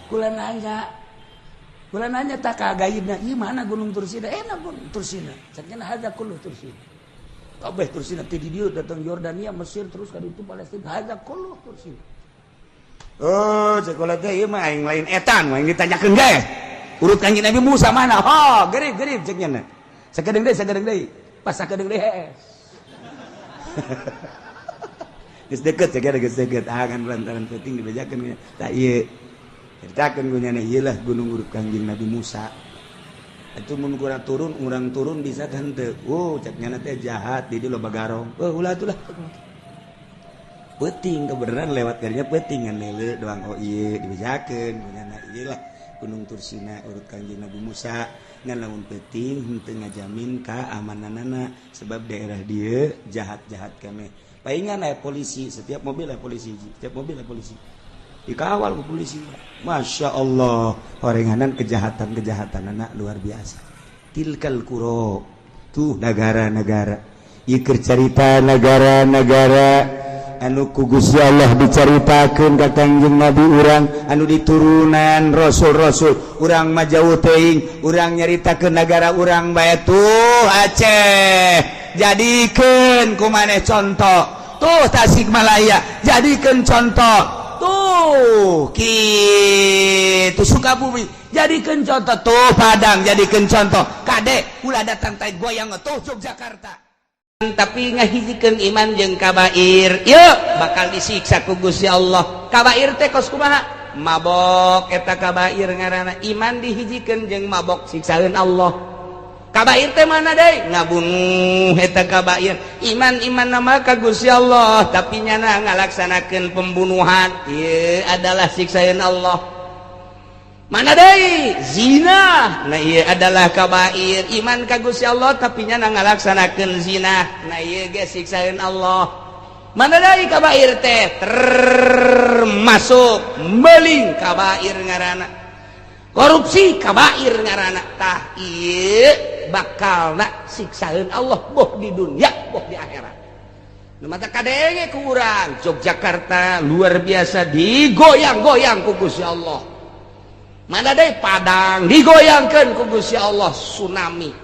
kula nanya tak kagaibna ieu mana Gunung Tursina enak Gunung Tursina cek nya hada kulu Tursina kabeh Tursina ti di dieu datang Yordania Mesir terus ka ditu Palestina hada kulu Tursina Oh, sekolah teh ieu mah aing lain etan, aing ditanyakeun ge. Urut Kanjeng Nabi Musa mana? Oh, gerib gerib cek nya. Sakedeung deui, sakedeung deui. Pas sakedeung deui hees. Geus deket ya, geus deket. Ah kan lantaran penting dibejakeun tah ieu. Ceritakeun ku nyana ieu lah gunung urut Kanjeng Nabi Musa. Itu mun kurang turun, urang turun bisa kan teu. Oh, cek nyana teh jahat di dieu loba garong. Oh, ulah atulah. Peuting kebenaran lewat garinya peuting ngan lele doang. Oh iya, dibejakeun ku nyana ieu lah Gunung Tursina urut Kanjeng Nabi Musa. Ngan lamun peuting henteu ngajamin keamananana sebab daerah dieu jahat-jahat kene. Paingan aya polisi, setiap mobil aya polisi, setiap mobil aya polisi. Dikawal ku polisi. Masya Allah, horenganan kejahatan-kejahatan anak luar biasa. Tilkal qura tuh negara-negara. Ieu keur carita negara-negara anu ku Gusti Allah dicaritakeun ka Kangjeng Nabi urang anu diturunan rasul-rasul. Urang mah jauh teuing, urang nyaritakeun negara urang bae tuh Aceh. Jadikeun ku maneh contoh. Tuh Tasikmalaya, jadikeun contoh. Tuh kitu Sukabumi, jadikeun contoh. Tuh Padang, jadikeun contoh. Kade ulah datang tai goyang tuh Yogyakarta. Tapi ngahijikeun iman jeung kabair, yuk bakal disiksa ku Gusti Allah. Kabair teh kos kumaha? Mabok eta kabair ngaranna. Iman dihijikeun jeung mabok, siksaeun Allah. Kabair teh mana deui? Ngabunuh eta kabair. Iman iman nama ka Gusti Allah, tapi nyana ngalaksanakeun pembunuhan, ieu adalah siksaeun Allah. Mana deui? Zina. Nah, ieu adalah kabair. Iman ka Gusti Allah tapi nyana ngalaksanakeun zina, nah ieu ge siksaeun Allah. Mana deui kabair teh? Termasuk meling, kabair ngaranna. Korupsi kabair ngaranna. Tah ieu bakalna siksaeun Allah boh di dunia boh di akhirat. Nu mata kadenge ku urang Yogyakarta luar biasa digoyang-goyang ku Gusti Allah. Mana deui? Padang digoyangkeun ku Gusti Allah, tsunami.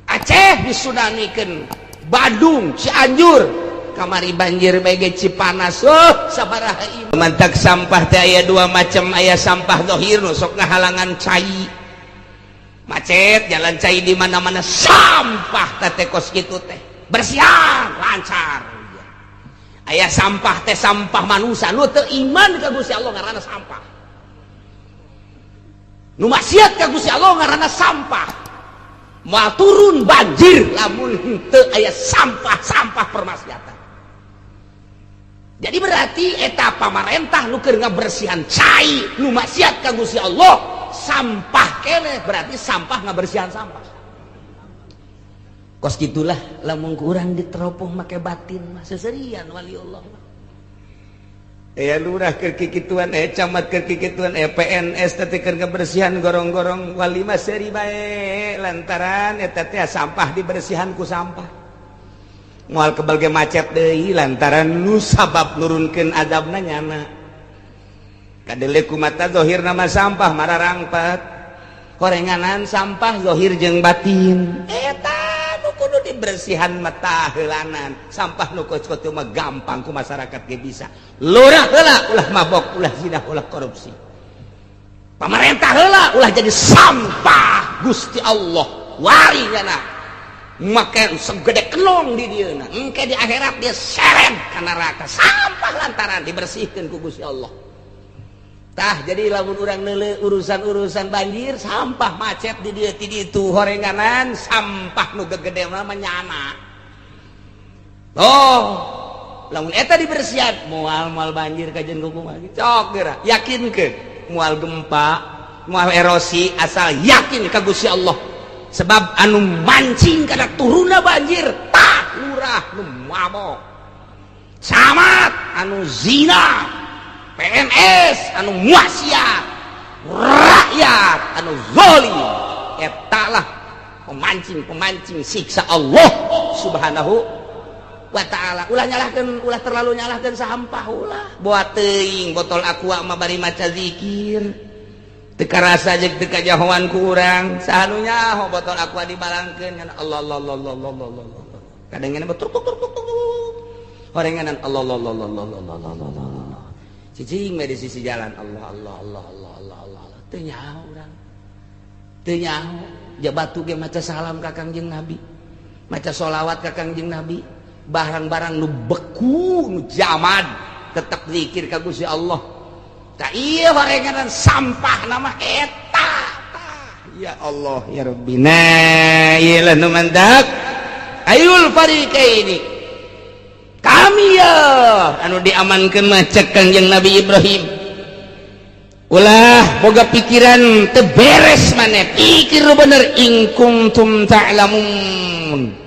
Aceh disunamikeun, Bandung, Cianjur kamari banjir bae, Cipanas. Oh, sabaraha. Mantak sampah teh aya dua macam. Aya sampah zahir nu sok ngahalangan cai, macet jalan cai di mana-mana sampah teh. Kos kitu teh bersihan lancar. Aya sampah teh sampah manusia nu teu iman ka Gusti Allah ngaranna sampah, nu maksiat ka Gusti Allah ngaranna sampah. Moal turun banjir lamun henteu aya sampah-sampah permaksiatan. Jadi berarti eta pamarentah nu keur ngabersihan cai nu maksiat ka Gusti Allah sampah keneh, berarti sampah ngabersihan sampah. Kos gitulah lamun ku urang diteropong make batin mah seserian wali Allah. Lurah keur kikituan, camat keur kikituan, PNS teh keur kebersihan gorong-gorong, wali mah seuri bae lantaran eta teh sampah dibersihan ku sampah. Moal kebal ge macet deui lantaran nu sabab nurunkeun azabna nyana. Kadele ku mata zahir nama sampah mararangpat, horenganan sampah zahir jeung batin. Eta nu kudu dibersihan mata heulanan. Sampah nu kos kitu mah gampang, ku masyarakat ge bisa. Lurah heula ulah mabok, ulah zina, ulah korupsi. Pamarentah heula ulah jadi sampah Gusti Allah. Wari nyana make segede kenong di dieu, engke di akhirat dia seret ka neraka sampah lantaran dibersihkeun ku Gusti Allah. Tah, jadi lamun urang neuleu urusan-urusan banjir, sampah, macet di dieu ti ditu, horenganan sampah nu gegede mah nyana. Oh, lamun eta dibersihan moal moal banjir kajen kumaha. Cok geura yakinkeun moal gempa, moal erosi, asal yakin ka Gusti Allah. Sebab anu mancing kana turunna banjir tah lurah nu mabok, camat anu zina, PNS anu maksiat, rakyat anu zalim. Eta lah pemancing-pemancing siksa Allah Subhanahu wa Ta'ala. Ulah nyalahkeun, ulah terlalu nyalahkeun sampah, ulah. Buat teuing botol Aqua mah bari maca zikir teu karasa jeung teu kajahoan ku urang. Saha nu nyaho botol Aqua dibalangkeun ngan Allah Allah Allah Allah Allah Allah. Kadang betul tuk tuk tuk tuk horenganan Allah Allah Allah Allah Allah Allah Allah. Cicing di sisi jalan. Allah, Allah, Allah, Allah, Allah, Allah, Allah. Teu nyaho urang, teu nyaho. Ja batu ge maca salam ka Kangjeng Nabi, maca sholawat ka Kangjeng Nabi. Barang-barang nu beku, nu jamad, tetap zikir ka Gusti Allah. Tak iya, barengan sampah nama eta. Ya Allah, ya Rabbi. Nah, iyalah nu mantak ayul fariqaini. Kami ya anu diamankan mah, cek Kangjeng Nabi Ibrahim. Ulah boga pikiran teu beres. Maneh pikir bener. In kuntum ta'lamun.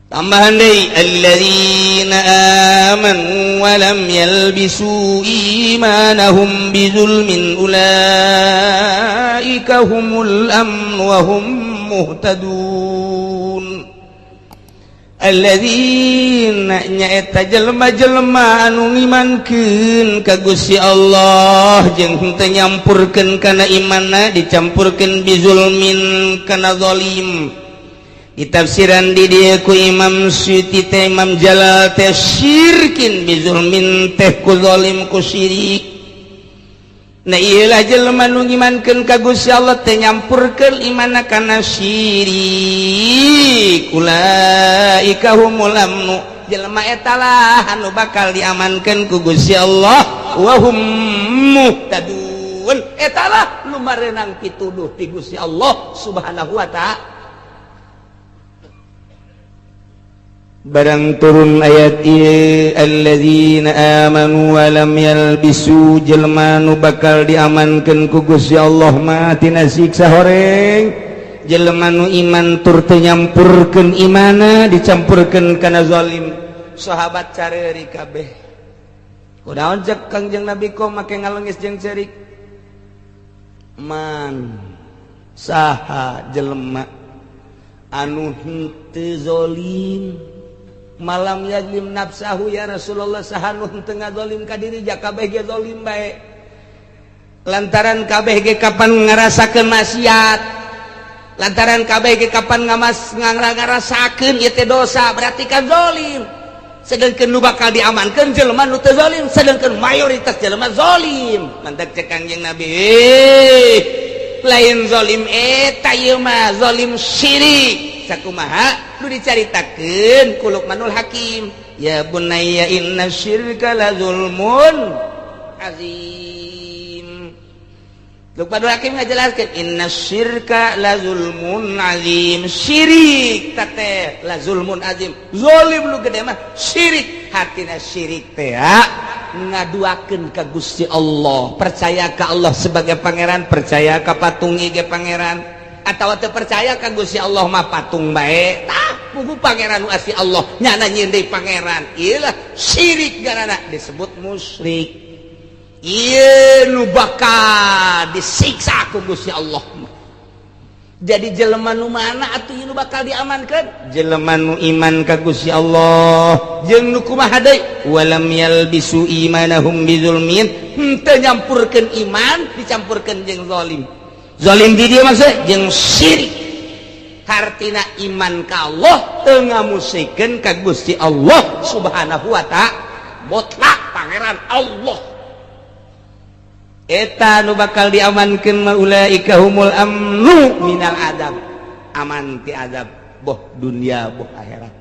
Tambahan deui, alladzina amanu wa lam yalbisu imanahum bizulmin ulaika humul amn wa hum muhtadun. Alladzina nyaeta jelema-jelema anu ngimankeun ka Gusti Allah jeung henteu nyampurkeun kana imanna, dicampurkeun bizulmin kana zalim. Ditafsiran di dieu ku Imam Suyuti teh, Imam Jalal teh, syirkin bizulmin teh ku zalim, ku syirik. Nah, iyalah jelema nu ngimankeun ka Gusti Allah teh nyampurkeun imanna kana syirik, ulaika humul amnu, jelema eta lah anu bakal diamankeun ku Gusti Allah, wa hum muhtadun, eta lah nu mareunang pituduh ti Gusti Allah Subhanahu wa Ta'ala. Barang turun ayat ieu, alladzina amanu wa lam yalbisu, jelema nu bakal diamankeun ku Gusti Allah mah tina siksa horeng jelema nu iman tur teu nyampurkeun imana, dicampurkeun kana zalim. Sahabat careuri kabeh. Kunaon, cek Kangjeng Nabi, kok make ngalengis jeung ceurik? Man, saha jelema anu henteu zalim? Malam yajlim nafsahu, ya Rasulullah. Saha nu henteu ngazolim ka diri? Ja kabeh ge zalim bae, lantaran kabeh ge kapan ngarasakeun maksiat, lantaran kabeh ge kapan ngamas ngarasakeun ieu teh dosa, berarti kan zalim. Sedangkan nu bakal diamankeun jelema nu teu zalim, sedangkan mayoritas jelema zalim. Mantak cek Kangjeng Nabi, lain zalim eta ieu mah, zalim syirik. Sakumaha nu dicaritakeun ku Luqmanul Hakim, ya bunayya inna syirka la zulmun azim. Luqmanul Hakim ngajelaskeun, inna syirka la zulmun azim, syirik teh la zulmun azim, zalim nu gede mah syirik. Hartina syirik teh ngaduakeun ka Gusti Allah, percaya ka Allah sebagai pangeran, percaya ka patung ge pangeran, atau teu percaya ka Gusti Allah mah patung bae. Tah, pugu pangeran nu asli Allah, nyana nyieun deui pangeran. Ieu lah syirik garana disebut musyrik. Ieu nu bakal disiksa ku Gusti Allah mah. Jadi jelema nu mana atuh nu bakal diamankeun? Jelema nu iman ka Gusti Allah jeung nu kumaha deui? Walam yalbisu imanahum bizulmin, henteu nyampurkeun iman dicampurkeun jeung zalim. Zalim di dieu maksud jeung syirik. Hartina iman ka Allah teu ngamusikeun ka Gusti Allah Subhanahu wa Ta'ala, mutlak pangeran Allah, eta nu bakal diamankeun mah. Ulaika humul amnu minal adab, aman ti azab, boh dunia boh akhirat.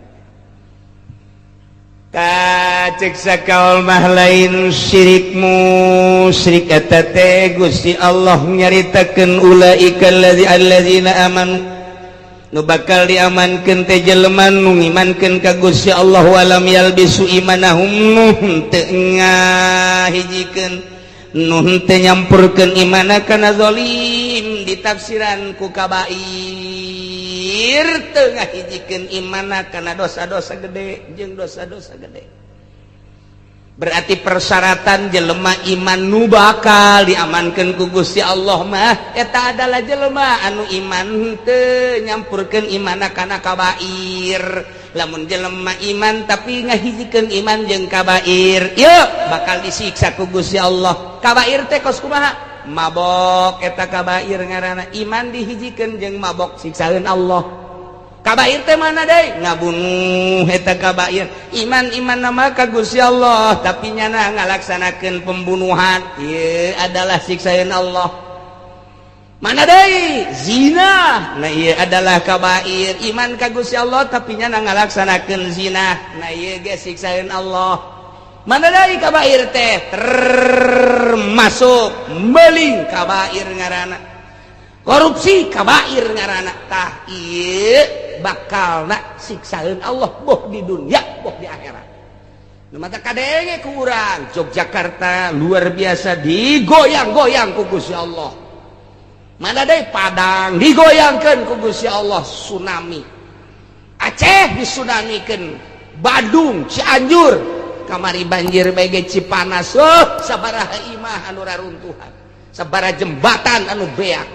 Kacek sakaul mah lain syirik musyrik eta teh. Gusti Allah nyaritakeun ulaika allazi allazina amanu, nu bakal diamankeun teh jelema nu ngimankeun ka Gusti Allah, walam yalbisu imanahum, nu teu ngahijikeun, nu teu nyampurkeun imana kana zalim. Ditafsiran ku kabair, teu ngahijikeun imana kana dosa-dosa gede jeung dosa-dosa gede. Berarti persyaratan jelema iman nu bakal diamankeun ku Gusti Allah mah eta adalah jelema anu iman teu nyampurkeun imana kana kabair. Lamun jelema iman tapi ngahijikeun iman jeung kabair, yuk bakal disiksa ku Gusti Allah. Kabair teh kos kumaha? Mabok, eta kabair ngaranna. Iman dihijikeun jeung mabok, siksaeun Allah. Kabair teh mana deui? Ngabunuh eta kabair. Iman iman nama ka Gusti Allah, tapi nyana ngalaksanakeun pembunuhan, ieu adalah siksaan Allah. Mana deui? Zina. Nah, ieu adalah kabair. Iman ka Gusti Allah, tapi nyana ngalaksanakeun zina, nah ieu ge siksaan Allah. Mana deui kabair teh? Termasuk meling, kabair ngaranna. Korupsi kabair ngaranna. Tah, ieu bakal nak siksaan Allah, boh di dunia boh di akhirat. Nu mata kadenge ku urang, Yogyakarta luar biasa digoyang-goyang ku Gusti Allah. Mana deui? Padang digoyangkeun ku Gusti Allah, tsunami. Aceh disunamikeun, Badung, Cianjur kamari banjir bae. Cipanas, oh, sabaraha imah anu raruntuhan, sabaraha jembatan anu beak.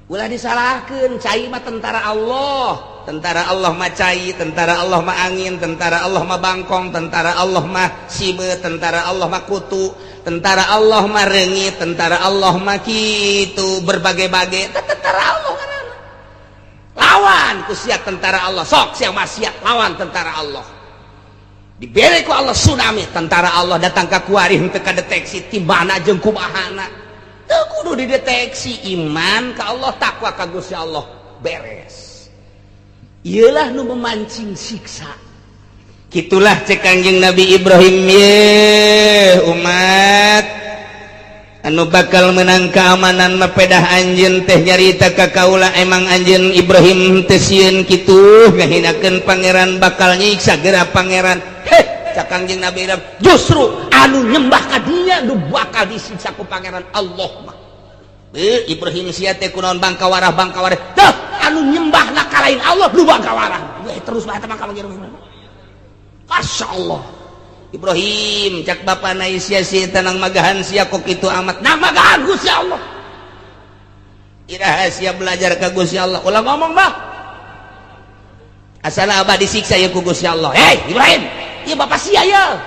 Ulah disalahkan, cai mah tentara Allah. Tentara Allah mah cai, tentara Allah mah angin, tentara Allah mah bangkong, tentara Allah mah sime, tentara Allah mah kutu, tentara Allah mah reungit, tentara Allah mah kitu berbagai-bagai. Tentara Allah ngaranna. Lawan ku sia tentara Allah, sok sia maksiat lawan tentara Allah. Dibere ku Allah tsunami, tentara Allah datang ka kuari henteu kadeteksi ti mana jeung kumahana. Teu kudu dideteksi, iman ka Allah, takwa ka Gusti Allah, beres. Iyalah nu memancing siksa. Gitulah cek Kangjeng Nabi Ibrahim, ye umat anu bakal menang keamanan mepedah anjeun teh nyarita ka kaula. Emang anjeun Ibrahim teu sieun kitu ngahinakeun Pangeran, bakal nyiksa geura Pangeran? Heh, cak Kangjeng Nabi Ibrahim, justru anu nyembah ka dinya nu bakal disiksa ku Pangeran Allah mah. Eh, Ibrahim, sia teh kunaon bangka warah, bangka warah? Tuh, anu nyembah na ka lain Allah nu bangka warah. Weh, terus bae eta mah. Masya Allah, Ibrahim, cak bapak na sia si tenang magahan sia kok itu amat nah magahan Gusti Allah. Iraha sia belajar ka Gusti Allah? Ulah ngomong bah, asal abah disiksa ya ku Gusti Allah. Hei Ibrahim, iya bapak sia ya,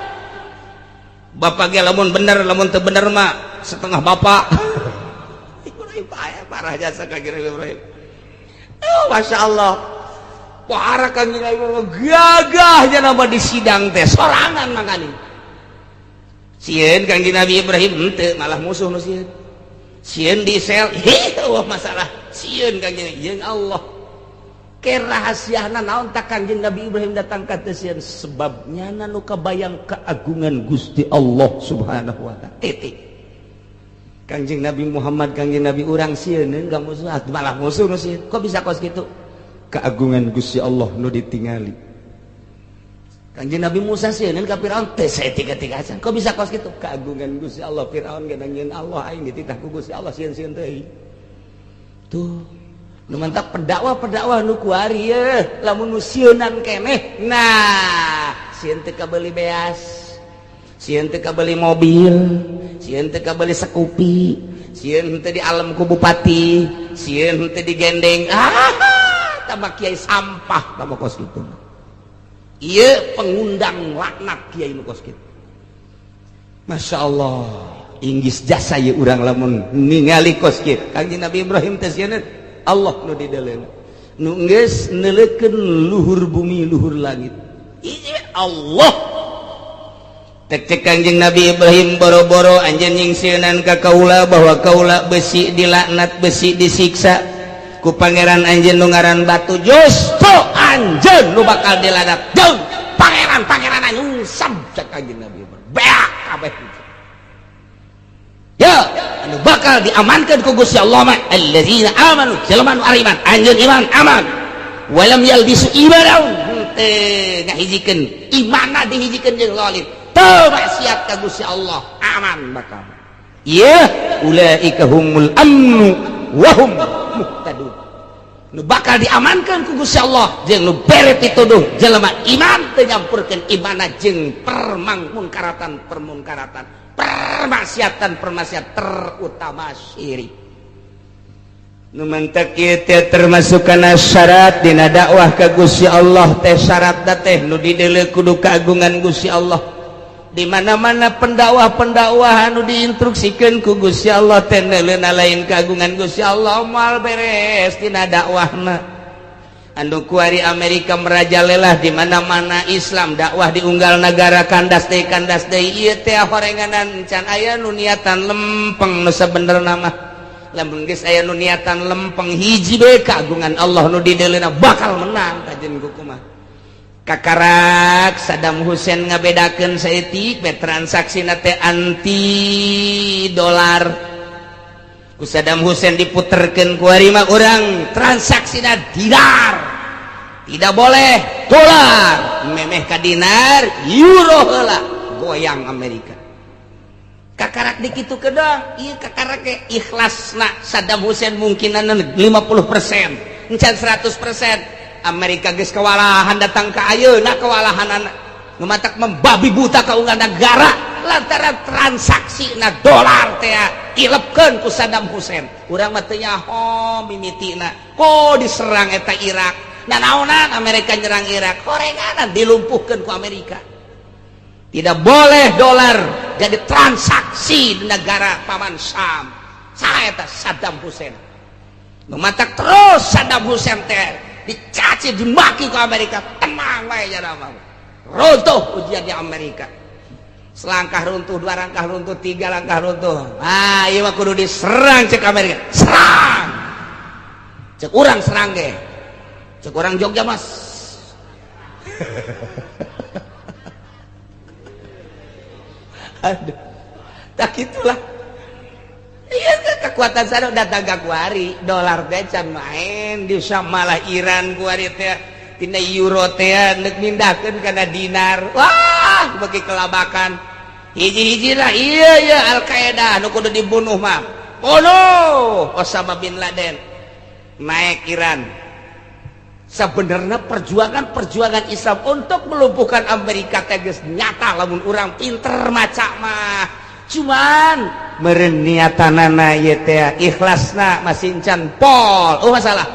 bapak ge lamun bener, lamun teu bener mah setengah bapak. Ibrahim parah jasa ka Ibrahim. Oh, Masya Allah, parah Kangjeng Nabi, gagahnya nama di sidang teh sorangan. Makanya sieun Kangjeng Nabi Ibrahim henteu, malah musuh nu sieun. Sieun di sel, heh, wah, masalah sieun Kangjeng jeung Allah. Ke rahasiana naon tak Kangjeng Nabi Ibrahim datang ka teu sieun? Sebabnya nu kabayang keagungan Gusti Allah Subhanahu wa Ta'ala, titik. Kangjeng Nabi Muhammad, Kangjeng Nabi urang sieun ka musuh, malah musuh nu sieun. Kok bisa kos kitu? Keagungan Gusti Allah nu ditingali. Kangjeng Nabi Musa sieun ka Firaun teh saya tiga-tiga. Kok bisa kos kitu? Keagungan Gusti Allah. Firaun ge nyieun Allah, aing dititah ku Gusti Allah, sieun-sieun teh. Tuh nu mantap pendakwah-pendakwah nu kuari ye, lamun nu sieunan keneh, nah sieun teu kabeuli beas, sieun teu kabeuli mobil, sieun teu kabeuli Scoopy, sieun teu di alam ku bupati, sieun teu digendeng. Ah, tambah kiai sampah, tambah kos kitu. Ieu pengundang laknat kiai nu kos kitu. Masya Allah, inggis jasa ye urang lamun ningali kos kitu. Kangjeng Nabi Ibrahim teh sieun Allah nu di daleuna, nu geus neuleukeun luhur bumi, luhur langit. Ieu Allah. Tek cek Kangjeng Nabi Ibrahim, boro-boro anjeun nyingsieunan ka kaula bahwa kaula besi dilaknat, besi disiksa ku Pangeran anjeun nu ngaran batu, justru anjeun nu bakal dilaknat jeung pangeran-pangeran nyungsep. Cek Kangjeng Nabi Ibrahim, beak kabeh. Ya, anu bakal diamankan ku Gusti Allah mah alladzina amanu, jelema nu ariman. Anjeun iman, aman. Walam yalbisu imanahum, henteu ngahijikeun imanna, dihijikeun jeung zalim, teu maksiat ka Gusti Allah, aman bakal. Ya, ulaika humul amnu wa hum muhtadun. Nu bakal diamankan ku Gusti Allah jeung nu bere pituduh jelema iman, teu nyampurkeun imanna jeung permangmunkaratan, permunkaratan, permaksiatan, permaksiat, terutama syirik. Nu mantak ieu teh termasuk kana syarat dina dakwah ka Gusti Allah teh, syaratna teh nu dideuleu kudu keagungan Gusti Allah. Di mana-mana pendakwah-pendakwah anu diinstruksikeun ku Gusti Allah teh neuleuna lain keagungan Gusti Allah, moal beres dina dakwahna. Anu kuari Amerika merajalela di mana-mana Islam dakwah diunggal negara kandas deui, kandas deui. Ieu teh horenganan can aya nu niatan lempeng. Nu sabenerna mah lamun geus aya nu niatan lempeng, hiji bae kagungan Allah nu dideuleuna bakal menang. Kajen kumaha kakarak Saddam Hussein ngabedakeun saeutik bae transaksi teh anti dolar ku Saddam Hussein diputerkeun ku mah urang transaksi dinar, tidak boleh dolar, memeh ka dinar, euro heula. Goyang Amerika kakarak dikitu ke doang. Iya, kakarak ke ikhlasna Saddam Hussein mungkin 50%, encan 100%. Amerika geus kewalahan, datang ke ayeuna kewalahan nu matak membabi buta ka unggal negara lantaran transaksi na dolar teh ilepkeun ku Saddam Hussein. Urang mah teu nyaho mimitina kok diserang eta Irak. Nanaonan Amerika nyerang Irak? Horenganan dilumpuhkeun ku Amerika, tidak boleh dolar jadi transaksi di negara Paman Sam. Saha eta? Saddam Hussein. Nu matak terus Saddam Hussein teh dicaci dimaki ke Amerika. Tenang wae ya mah, runtuh ujian di Amerika. Selangkah runtuh, dua langkah runtuh, tiga langkah runtuh. Ah, iya mah kudu diserang cek Amerika. Serang cek urang, serang ge cek orang Jogja, Mas. Aduh, tak itulah. Iya, kekuatan sana datang ke kuari dolar teh can main di malah Iran kuari teh tina euro teh nek mindahkeun kana dinar. Wah, bagi kelabakan hiji-hiji lah. Iya iya, Al Qaeda nu kudu dibunuh mah bunuh Osama bin Laden. Naik Iran. Sebenarnya perjuangan-perjuangan Islam untuk melumpuhkan Amerika teh geus nyata lamun urang pinter maca mah. Cuman meureun niatanana ieu teh ikhlasna masih can pol. Oh, masalah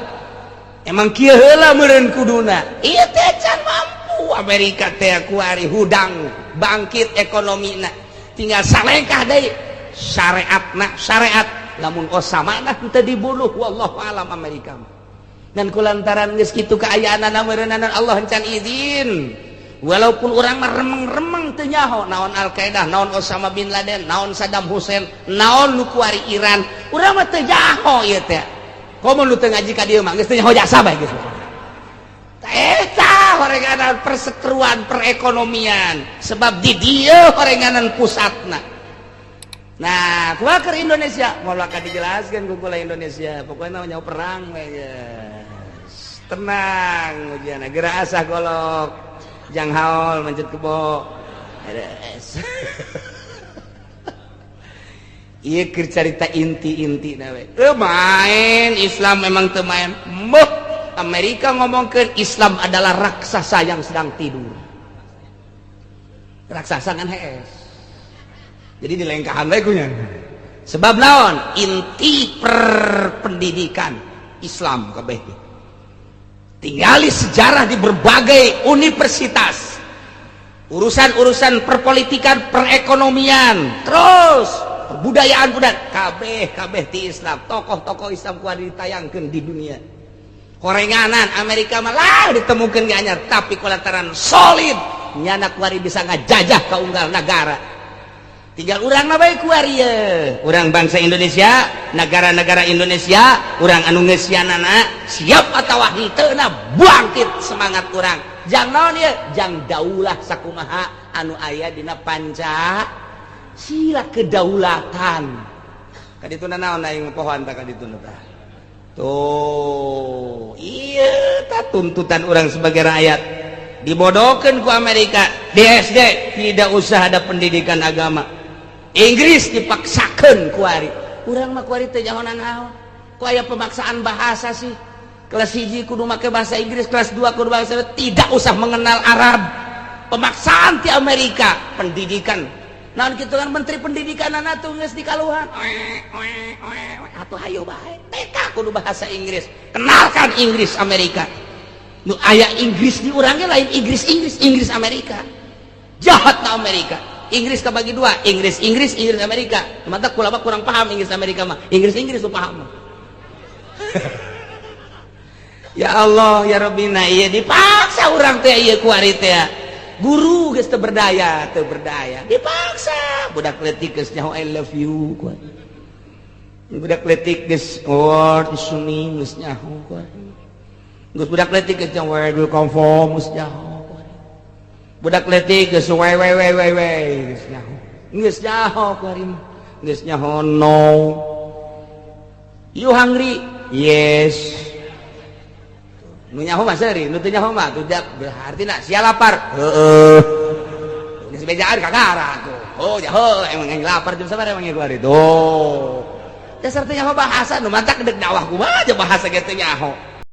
emang kieu heula meureun kuduna ieu teh can mampu Amerika teh kuari hudang bangkit ekonomina. Tinggal salengkah deui syariatna, syariat. Lamun Osama nah teu dibunuh, wallahu alam Amerika mah. Dan kulantaran geus kitu kaayaanana meureunana Allah can izin. Walaupun orang mah remeng-remeng teu nyaho naon Al Qaeda, naon Osama bin Laden, naon Saddam Hussein, naon nu kuari Iran, urang mah teu nyaho ieu teh. Komo nu teu ngaji ka dieu mah geus teu nyaho jasa bae geus. Eta horenganan perseteruan perekonomian sebab di dieu horenganan pusatna. Nah, kumaha keur Indonesia? Moal bakal dijelaskeun ku kula Indonesia. Pokoknya nyaho perang we geus. Tenang ujian geura asah golok. Jang haul mencet kebo. Beres. Ieu keur carita inti-inti na we. Teu main Islam, memang teu main. Moh Amerika ngomongkeun Islam adalah raksasa yang sedang tidur. Raksasa kan hees. Jadi dilengkahan we kunya. Sebab naon? Inti perpendidikan Islam kabeh. Tinggali sejarah di berbagai universitas, urusan-urusan perpolitikan, perekonomian, terus budayaan budak kabeh kabeh di Islam. Tokoh-tokoh Islam kuat ditayangkan di dunia. Horenganan Amerika malah ditemukan ge anyar, tapi kulantaran solid nyana kuari bisa ngajajah ke unggal negara. Tinggal urang mah bae kuari ye. Urang bangsa Indonesia, negara-negara Indonesia, urang anu ngeusianana siap atawa henteu na bangkit semangat urang. Jang naon ye? Jang daulah sakumaha anu aya dina Panca Sila kedaulatan. Kadituna naon aing pohoan tah kadituna tah. Tuh, iya tah tuntutan urang sebagai rakyat. Dibodohkan ku Amerika di SD tidak usah ada pendidikan agama. Inggris dipaksakan kuari. Urang mah kuari teh nyaho naon. Ku aya pemaksaan bahasa sih? Kelas 1 kudu make bahasa Inggris, kelas 2 kudu bahasa, tidak usah mengenal Arab. Pemaksaan di Amerika pendidikan. Naon kitu kan menteri pendidikan anak tuh geus dikaluhan. Atuh hayo bae. TK kudu bahasa Inggris. Kenalkan Inggris Amerika. Nu aya Inggris di urangnya lain Inggris Inggris, Inggris Amerika. Jahat na Amerika. Inggris kebagi dua, Inggris Inggris, Inggris Amerika. Mata kulama kurang paham Inggris Amerika mah. Inggris Inggris tuh paham. Ya Allah ya Rabbina, ieu dipaksa urang teh ieu kuari teh. Guru geus teu berdaya, teu berdaya. Dipaksa budak leutik geus nyaho "I love you" kuari. Budak leutik geus "What is your name" geus nyaho kuari. Geus budak leutik geus nyaho "Where do you come from" geus nyaho kuari. Budak leutik geus "We we we we we" geus nyaho. Geus nyaho kuari mah. Geus nyaho "No". "You hungry?" "Yes." Nu nyaho mah seuri, nu teu nyaho mah tuh berarti nak sia lapar. Heeh. Geus bejaan kakara tuh. Oh, nyaho emang yang lapar jam sabaraha emang keluar itu. Dasar teu nyaho bahasa nu mantak dek dakwah kumaha aja bahasa ge teu nyaho.